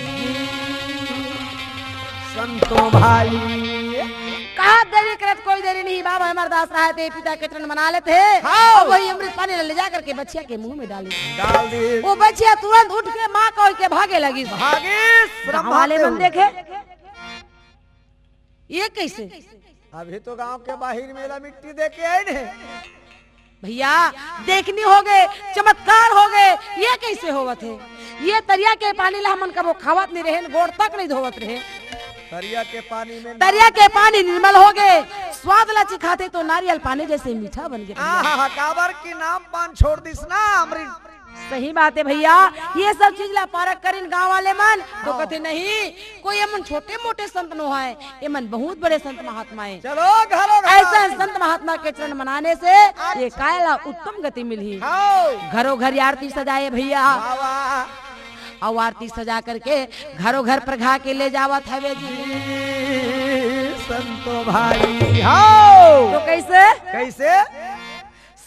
संतो भाई। कहाँ देरी करत, कोई देरी नहीं, बाबा अमरदास रहा हे ते पिता के चरण मना लेथे। हाँ। अउ वही अमृत पानी ल ले जा करके बछिया के मुँह में डाली। डाल दी। वो बछिया तुरंत उठ के माँ कहि के भागे लगिस। भागिस, गाँव वाले मन देखे, ये कइसे? अभी तो गाँव के बाहिर में एला मिट्टी दे के आइन हे। भइया, देखनी होगे, चमत्कार होगे, ये कइसे होवत हे? ये तरिया के पानी ला हमन कभू खावत नइ रहेन, गोड़ तक नइ धोवत रहेन। तरिया के पानी में तरिया के पानी निर्मल होगे, स्वाद ला चिखाथे तो नारियल पानी जइसे मीठा बन गे। आहा, काबर कि नाम पान छोड़ दिस ना अमृत। सही बात हे भइया, ये सब चीज ला पारख करिन गाँव वाले मन, तो हाँ। कथे नहीं, कोई एमन छोटे मोटे संत नो हय, एमन बहुत बड़े संत महात्मा हे। चलो घरो घर अइसन संत महात्मा के चरण मनाने से अच्छा। ये काय ला उत्तम गति मिलही। हाँ। घरो घर आरती सजाए भइया। वाह, वाह। अउ आरती सजा करके घरो घर परघा के ले जावत हवे जी। जी, संतो भाई। हाँ। तो कइसे? कइसे?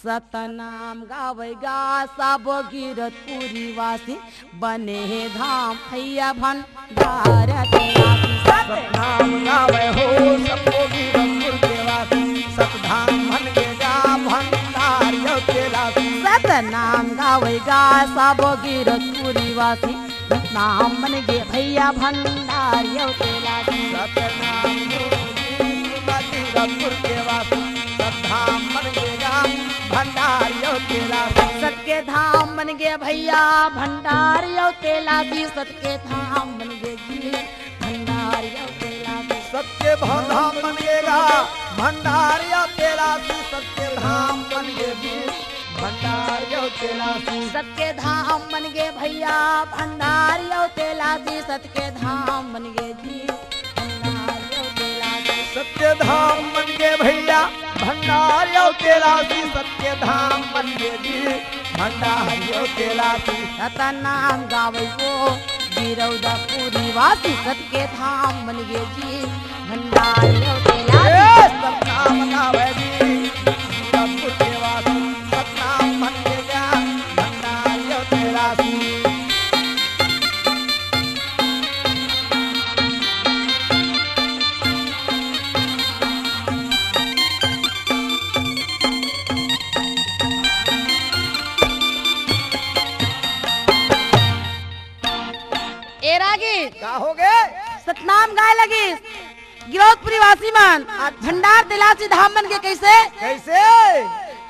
सतनाम गावय गा सबो गिरतपुरी वासी, बने हे धाम भइया भंडार के रासी। सत- सतनाम गावय हो सबो गिरतपुर के वासी, सतधाम बन गे गा भंडार अउ तेलासी। सतनाम गावय गा सबो गिरतपुरी वासी, सतनाम बन गे भइया भंडार अउ तेलासी। सतनाम गुरु जी गिरतपुर के वासी, सतधाम बन गे गा भंडार अउ तेलासी। सत के धाम बन गे भइया भंडार अउ तेलासी, सत के धाम बन गे जी भंडार अउ तेलासी। सत के भ-, धाम बन गे गा भंडार अउ तेलासी, सत के धाम बन गे जी भंडार अउ तेलासी। सत के धाम बन गे भइया भंडार अउ तेलासी, सत के धाम बन गे जी भंडार अउ तेलासी। सत के धाम बन गे भइया भंडार अउ तेलासी, सत के धाम बन गे जी भंडार अउ तेलासी। सतनाम गावय ओ गिरौदापुरी वासी, सत के धाम बन गे जी भंडार अउ तेलासी। ए, सतनाम गावय जी गिरौदापुर के वासी, सतनाम बन गे गा भंडार अउ तेलासी। हो गे? सतनाम गाय लगिस। गिरौदपुरी वासी मन, अच्छा। भंडार तेलासी धाम बन गे। कइसे? कइसे?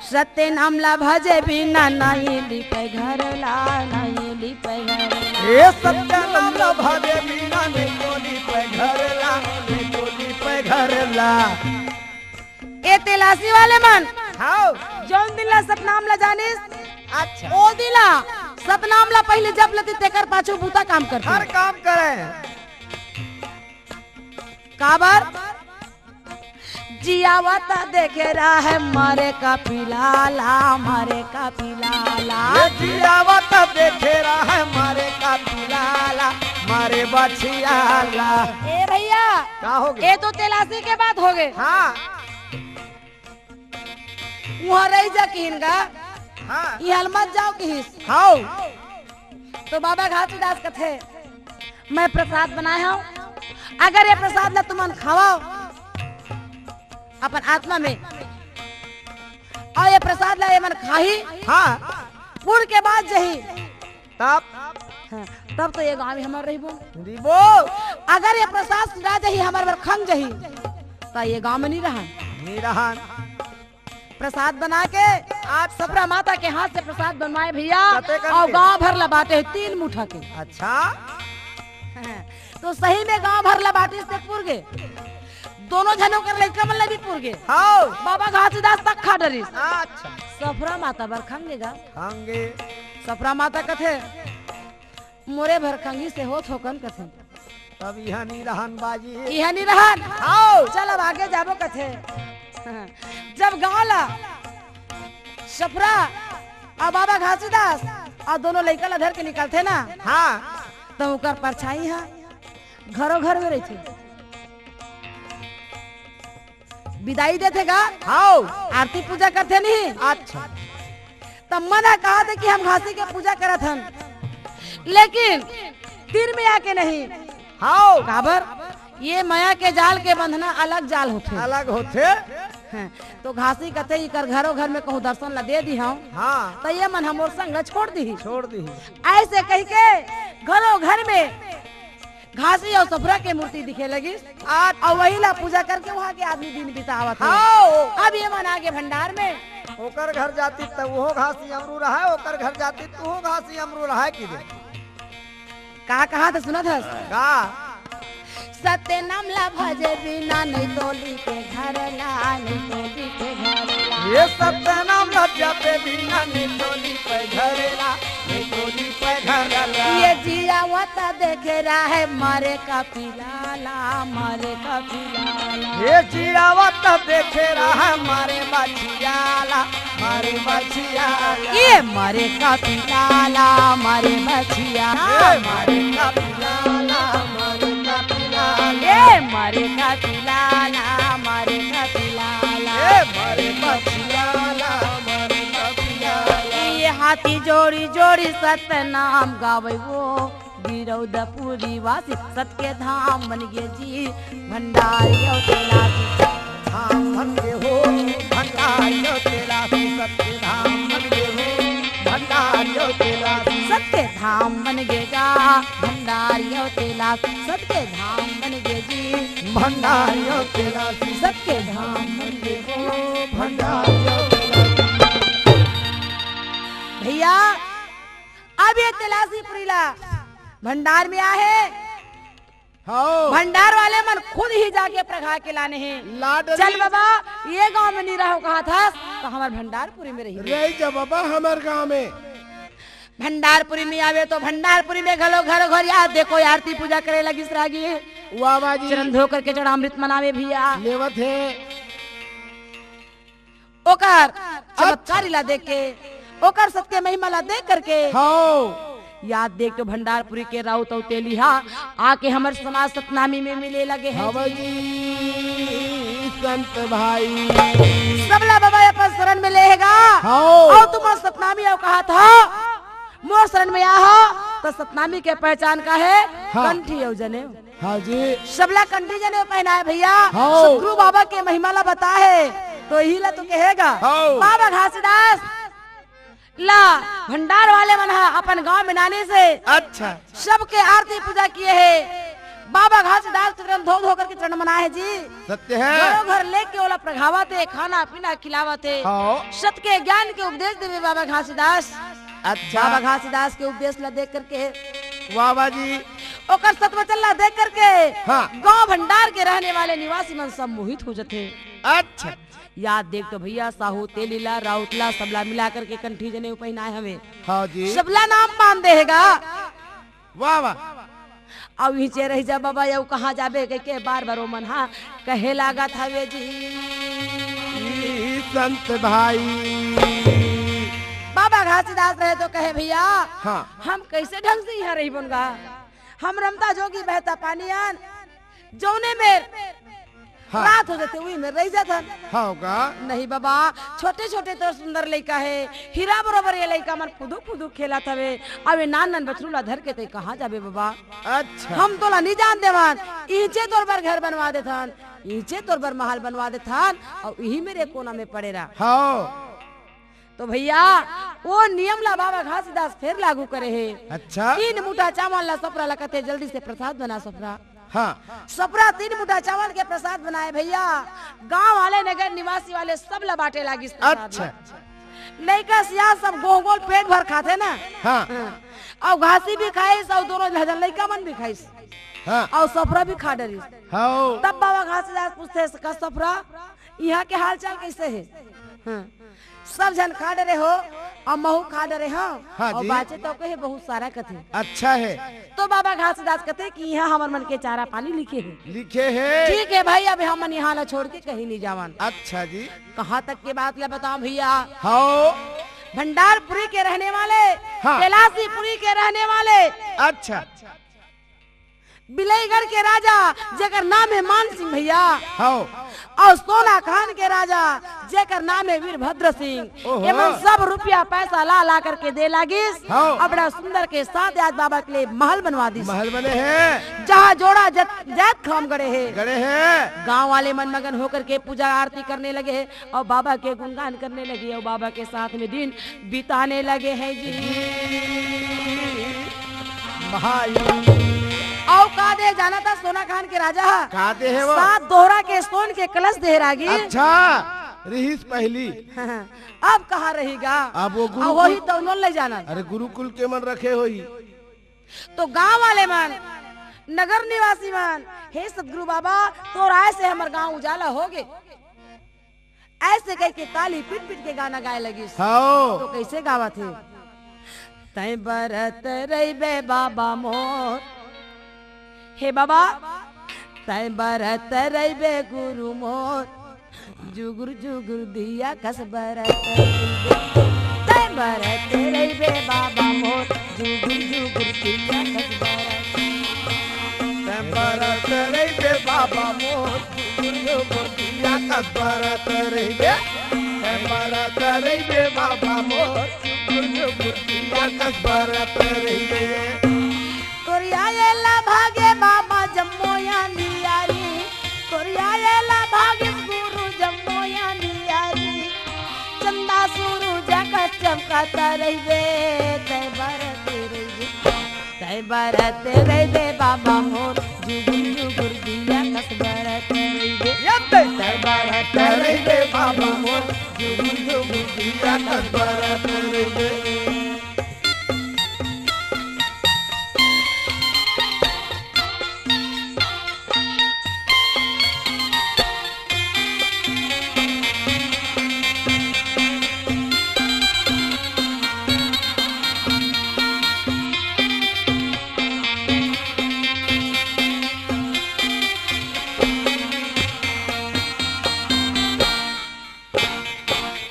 सत्य नाम ला भजे बिना नहीं लिपे घर ला, नहीं लिपे घर ला। ए सत्य नाम ला भजे बिना नहीं तो लिपे घर ला, नहीं तो लिपे घर ला। ए तेलासी वाले मन, हाँ। जौन दिन ला सतनाम ला जानिस, अच्छा। ओ दिन ला सतनाम ला पहिले जप लेती, तेकर पाछू बूता काम करती। हर काम करे। काबर? जियावत देखे रहे मरे का पिलाला, मरे का पिलाला। ये जियावत देखे रहे मरे का पिलाला, मरे बछियाला। ए भैया, का हो गे? ए तो तेलासी के बात हो गे। हाँ। उहाँ रहि जा किहिन गा। हाँ। इहाँ मत जाव किहिस। हाव। तो बाबा घासीदास कथे, मैं प्रसाद बनाए हंव, अगर ये प्रसाद ला तुमन खावव अपन आत्मा में, अउ ये प्रसाद ला ये मन खाही, हाँ। पुर के बाद जही, तब? हाँ, तब तो ये गांव में हमर रहिबो। रहिबो। अगर ये प्रसाद सिरा जही, हमर बर खंग जही, त ये गांव में नहीं रहन। नहीं रहन। प्रसाद बना के आज सफरा माता के हाथ से प्रसाद बनवाए भैया, कते कन अउ के? गांव भर ला बांटे हे तीन मुठा के। अच्छा। हाँ, तो सही में गांव भर ला बांटिस ते पुर गे। दोनों झनों के लइका मन ला भी पुर गे। हाव। बाबा घासीदास तक खा डरिस। अच्छा। सफरा माता बर खंग गा। खंगे। सफरा माता कथे, मोरे भर खंगी से होत होकन कथे। तब इहाँ नहीं रहन बाजी। इहाँ नहीं रहन। हाव। चल अब आगे जाबो कथे। जब गांव ला सफरा अउ बाबा घासीदास अउ दोनों लइका ला धर के निकलथे ना, हाँ। त ओकर परछाई ह घरो घर में रहिथे। बिदाई देथे गा? हाव। आरती पूजा करथे नहीं? अच्छा। त मन ह कहत हे कि हम घासी के पूजा करत हन, लेकिन तीर में आके नहीं। हाव। काबर? ये मया के जाल के बंधना अलग जाल होथे। अलग होथे। हैं, तो घासी कथे, इकर घरो घर में कहूँ दर्शन ला दे दिहंव, हाँ। त ये मन ह मोर संग छोड़ दिही। छोड़ दिही। अइसे कहिके घरो घर में घासी अउ सफरा के मूर्ति दिखे लगिस। आज अउ वही ला पूजा करके उहाँ के आदमी दिन बितावत हे। हाव। अब ये मन आगे भंडार में। ओकर घर जातिस त उहों घासी अमरू रहय, ओकर घर जातिस त उहों घासी अमरू रहय कि दे। का कहत हे सुनत हस? का? सत्य नाम ला भजे बिना नहीं तो लिपे घर ला, नहीं तो लिपे घर ला। ये सत्य नाम ला जपे बिना नहीं तो लिपे घर ला, नहीं तो लिपे घर ला। ये जियावत देखे रहे मरे का पिलाला, मरे का पिलाला। ये जियावत देखे रहे मरे बछियाला, मरे बछियाला। ये मरे का पिलाला, मरे बछियाला। ये मरे का पिलाला, मरे का पिलाला। ये मरे का पिलाला, मरे का पिलाला। ये मरे बछियाला, मरे का पिलाला। ये हाथी जोड़ी जोड़ी सतनाम गावे वो। गिरौदपुरी वासी सत के धाम बन गे जी, भंडारी अउ तेलासी। धाम बन गे हो, भंडारी अउ तेलासी, सत के धाम बन गे हो, भंडारी अउ तेलासी। सत के धाम बन गे गा, भंडारी अउ तेलासी, सत के धाम बन गे जी, भंडारी अउ तेलासी। सत के धाम बन गे हो, भंडारी अउ तेलासी। भैया, अब ये तेलासीपुरी ला भंडार में आहे। हाव। भंडार वाले मन खुद ही जाके प्रघा के लाने हे। ला डरी। चल बाबा, ये गांव में नहीं रहो कहा था, त हमर भंडारपुरी में रही। रही जा बाबा हमर गांव में। भंडारपुरी में आवे तो भंडारपुरी में घलो घरो घर याद देखो आरती पूजा करे लगिस रागी। वाह वाह जी। चरण धो करके चरणामृत मनावे भैया। लेवत हे। ओकर चमत्कारी ला देख के, ओकर सत्य महिमा ला देख करके, हाव। याद देख तो भंडारपुरी के राउत अउ तेली हा आके हमर समाज सतनामी में मिले लगे हे। हाव जी। जी, संत भाई। सबला बाबा अपन शरण में ले हे गा। हाव। अउ तुमन सतनामी अउ कहा था, मोर शरण में आ हो, त सतनामी के पहचान का हे? हाँ। कंठी अउ जनेऊ। हाँ जी। सबला कंठी जनेऊ पहनाए भैया। हाँ। सतगुरु बाबा के महिमा ला बताए हे, तो इही ला तो कहे गा। हाँ। बाबा घासीदास ला भंडार वाले मन हा अपन गांव में लाने से अच्छा। सबके आरती पूजा किए हे। बाबा घासीदास के चरण धो धो करके चरण मनाए हे जी। सत्य हे। घरों घर लेके ओला प्रघावत हे, खाना पीना खिलावत हे। हाँ। सत के ज्ञान के उपदेश देवे बाबा घासीदास। अच्छा। बाबा घासीदास के उपदेश ला देख करके, वाह, वाह जी। ओकर सत वचन ला देख करके, हाँ। गांव भंडार के रहने वाले निवासी मन सब मोहित हो जथे। अच्छा। याद देख तो भैया, साहू तेलीला, राउतला, सबला मिला करके कंठी जनेऊ पहिनाए हवे। हाँ जी। सबला नाम बांध दे हे गा। वाह, वाह। अउ इहिंचे रहि जा बाबा, अउ कहाँ जाबे कहिके बार बार ओमन हा कहे लागत हवे जी। ई संत भाई। बाबा घासीदास रहे तो कहे, भैया, हाँ। हम कैसे ढंग से इहाँ रहिबोन गा? हम रमता जोगी बहता पानी अन, जौने मेर हाँ। रात हो जाथे, उही मेर रहि जाथन। हाँ, हो गा। नहीं बाबा, छोटे छोटे तोर सुंदर लइका हे, हीरा बरोबर ये लइका मन फुदुक फुदुक खेलत हवे। अउ ये नान नान बछरू ला धर के तैं कहाँ जाबे बाबा? अच्छा। हम तोला नी जान देवन, इहिंचे तोर बर घर बनवा देथन, इहिंचे तोर बर महल बनवा देथन, अउ इही मेर कोना में पड़े रह। हाँ। तो भैया, वो नियम ला बाबा घासीदास फेर लागू करे हे। अच्छा। तीन मुठा चावल ला सफरा ला कथे, जल्दी से प्रसाद बना सफरा। हाँ। सफरा तीन मुठा चावल के प्रसाद बनाए भैया। गांव वाले नगर निवासी वाले सब ला बांटे लागिस प्रसाद ला। अच्छा। लइका सियान सब गोह गोल पेट भर खाथे ना। हाँ। हाँ। अउ घासी भी खाइस अउ दोनों झन लइका मन भी खाइस। हाँ। अउ सफरा भी खा डरिस। हाँ। तब बाबा घासीदास पूछथे, का सफरा, इहाँ के हाल चाल कैसे हे? हाँ। सब झन खा डरे हो, अउ महू खा डरे हो, हाँ अउ जी। बाचे तो कहे बहुत सारा कथे। अच्छा हे। तो बाबा घासीदास कथे कि इहाँ हमर मन के चारा पानी लिखे हे। लिखे हे। ठीक हे भाई, अब हमन इहाँ ला छोड़ के कहीं नहीं जावन। अच्छा जी। कहाँ तक के बात ला बताओ भैया? हाँ। भंडारपुरी के रहने वाले, हाँ। कैलासीपुरी के रहने वाले। अच्छा। बिलईगढ़ के राजा, जेकर नाम हे मान सिंह भैया। हाँ। अउ सोनाखान के राजा, जेकर नाम हे वीरभद्र सिंह। ओहो। एमन सब रुपया पैसा ला ला करके दे लागिस। हाँ। अउ बड़ा सुंदर के सात याद बाबा के लिए महल बनवा दिस। महल बने हे। जहाँ जोड़ा जत-, जात खाम गड़े हे। गड़े हे। गांव वाले मन मगन होकर के पूजा आरती करने लगे हे। अउ बाबा के गुणगान करने लगे, अउ बाबा के साथ में दिन बिताने लगे हैं जी। भाई। अउ का दे हे जानत हस सोनाखान के राजा हा? का दे हे वो? सात दोहरा के सोन के कलश दे हे रागी। अच्छा, रिहिस पहली। अब कहाँ रही गा? अब वो गुरुकुल। अउ वही तो उन्होंने ले जाना। अरे गुरुकुल के मन रखे होही। तो गांव वाले मन, नगर निवासी मन, हे सतगुरु बाबा, तोर आय से हमर गांव उजाला होगे। ऐसे कहिके ताली पीट पीट के गाना गाए लगिस। हाँ। तो कैसे गावत हे? तैं बरत रहिबे बाबा मोर, हे बाबा, तैं बरत रहिबे गुरु मोर, जुगुर जुगुर दिया कस बरत रहिबे। तैं बरत रहिबे बाबा मोर, जुगुर जुगुर दिया कस बरत। तैं बरत रहिबे बाबा मोर, जुगुर जुगुर दिया कस बरत रहिबे। तैं बरत रहिबे बाबा मोर, जुगुर जुगुर दिया कस बरत रहिबे। तोर आए ला भागे बाबा जम्मो अंधियारी, तोर आए ला भागे गुरु जम्मो अंधियारी। चंदा सुरुज कस चमकत रहिबे, तैं बरत रहिबे। तैं बरत रहिबे बाबा मोर, जुगुर जुगुर दिया कस बरत रहिबे। तैं बरत रहिबे बाबा मोर, जुगुर जुगुर दिया कस बरत रहिबे।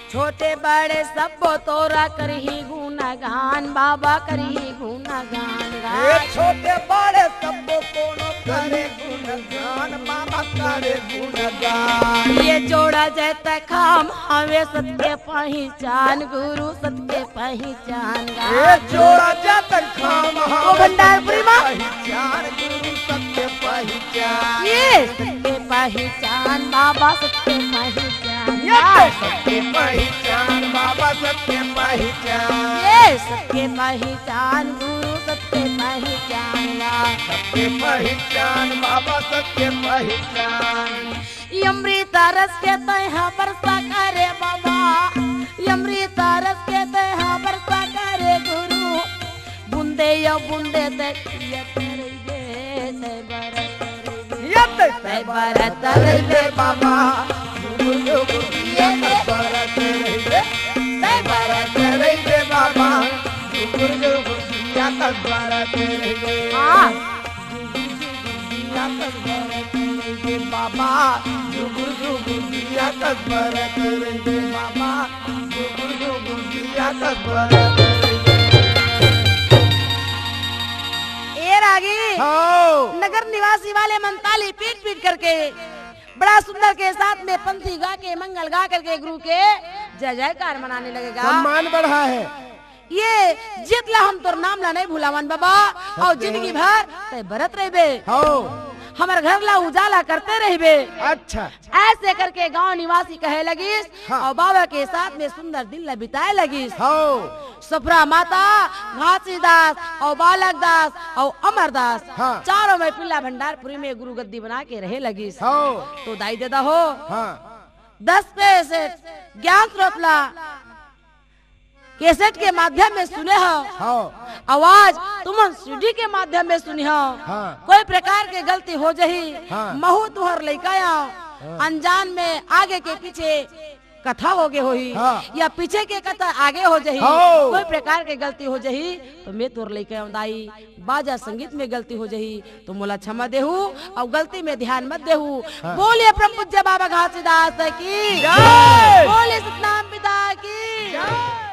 छोटे बड़े सब्बो तोर करही गुणगान, बाबा करही गुणगान गा। ए छोटे बड़े सब्बो कोनो करे गुणगान, बाबा करे गुणगान। ये जोड़ा जैत खाम हवे सत के पहिचान, गुरु सत के पहिचान गा। ए जोड़ा जैत खाम हवे ओ भंडारपुरी माँ। पहिचान, गुरु सत के पहिचान। ये सत के पहिचान, बाबा सत के पहिचान। ये सत के पहिचान, बाबा सत के पहिचान। ये सत के पहिचान, गुरु सत के पहिचान। सबके पहचान बाबा, सबके पहचान। अमृत रस के तैं ह बरसा करे बाबा, अमृत रस के तैं ह बरसा करे गुरु। बूंदे या बूंदे तैं पियत रहिबे, तैं बरत रहिबे। ये तैं तैं बरत रहिबे बाबा, जुगुर जुगुर जिया तैं बरत रहिबे। तैं बरत रहिबे बाबा, जुगुर जुगुर जिया तैं बरत रहिबे। हाँ। जुगुर जुगुर जिया तैं बरत रहिबे बाबा, जुगुर जुगुर जिया तैं बरत रहिबे बाबा, जुगुर जुगुर जिया तैं बरत रहिबे। ए रागी, हाँ। नगर निवासी वाले मन ताली पीट पीट करके बड़ा सुंदर के साथ में पंथी गा के, मंगल गा करके गुरु के जय जयकार मनाने लगेगा। सम्मान बढ़ा है। ये जित ला हम तोर नाम ला नहीं भुलावन बाबा, अउ जिंदगी भर तैं बरत रहिबे। हाँ। हमर घर ला उजाला करते रहिबे। अच्छा। ऐसे करके गांव निवासी कहे लगिस, हाँ। अउ बाबा के साथ में सुंदर दिन ला बिताए लगिस। हाँ। सफरा माता, घासीदास अउ बालकदास अउ अमरदास, हाँ। चारों में पिल्ला भंडारपुरी में गुरु गद्दी बना के रहे लगिस। हाँ। तो दाई ददा हो, हाँ। दस कैसेट ज्ञान स्रोत ला कैसेट के माध्यम में सुने हो। हाँ। आवाज तुमन सीडी के माध्यम में सुनी हो। हाँ। कोई प्रकार के गलती हो जही, हाँ। महू तुहर लइका आंव, हाँ। अनजान में आगे के पीछे कथा हो गे होही, हाँ। या पीछे के कथा आगे हो जही, हाँ। कोई प्रकार के गलती हो जही, तो मैं तोर लइका आंव दाई, बाजा संगीत में गलती हो जही, तो मोला क्षमा देहू, अउ गलती में ध्यान मत देहू। हाँ। बोलिए परम पूज्य बाबा घासीदास की जय। बोलिए सतनाम पिता की जय।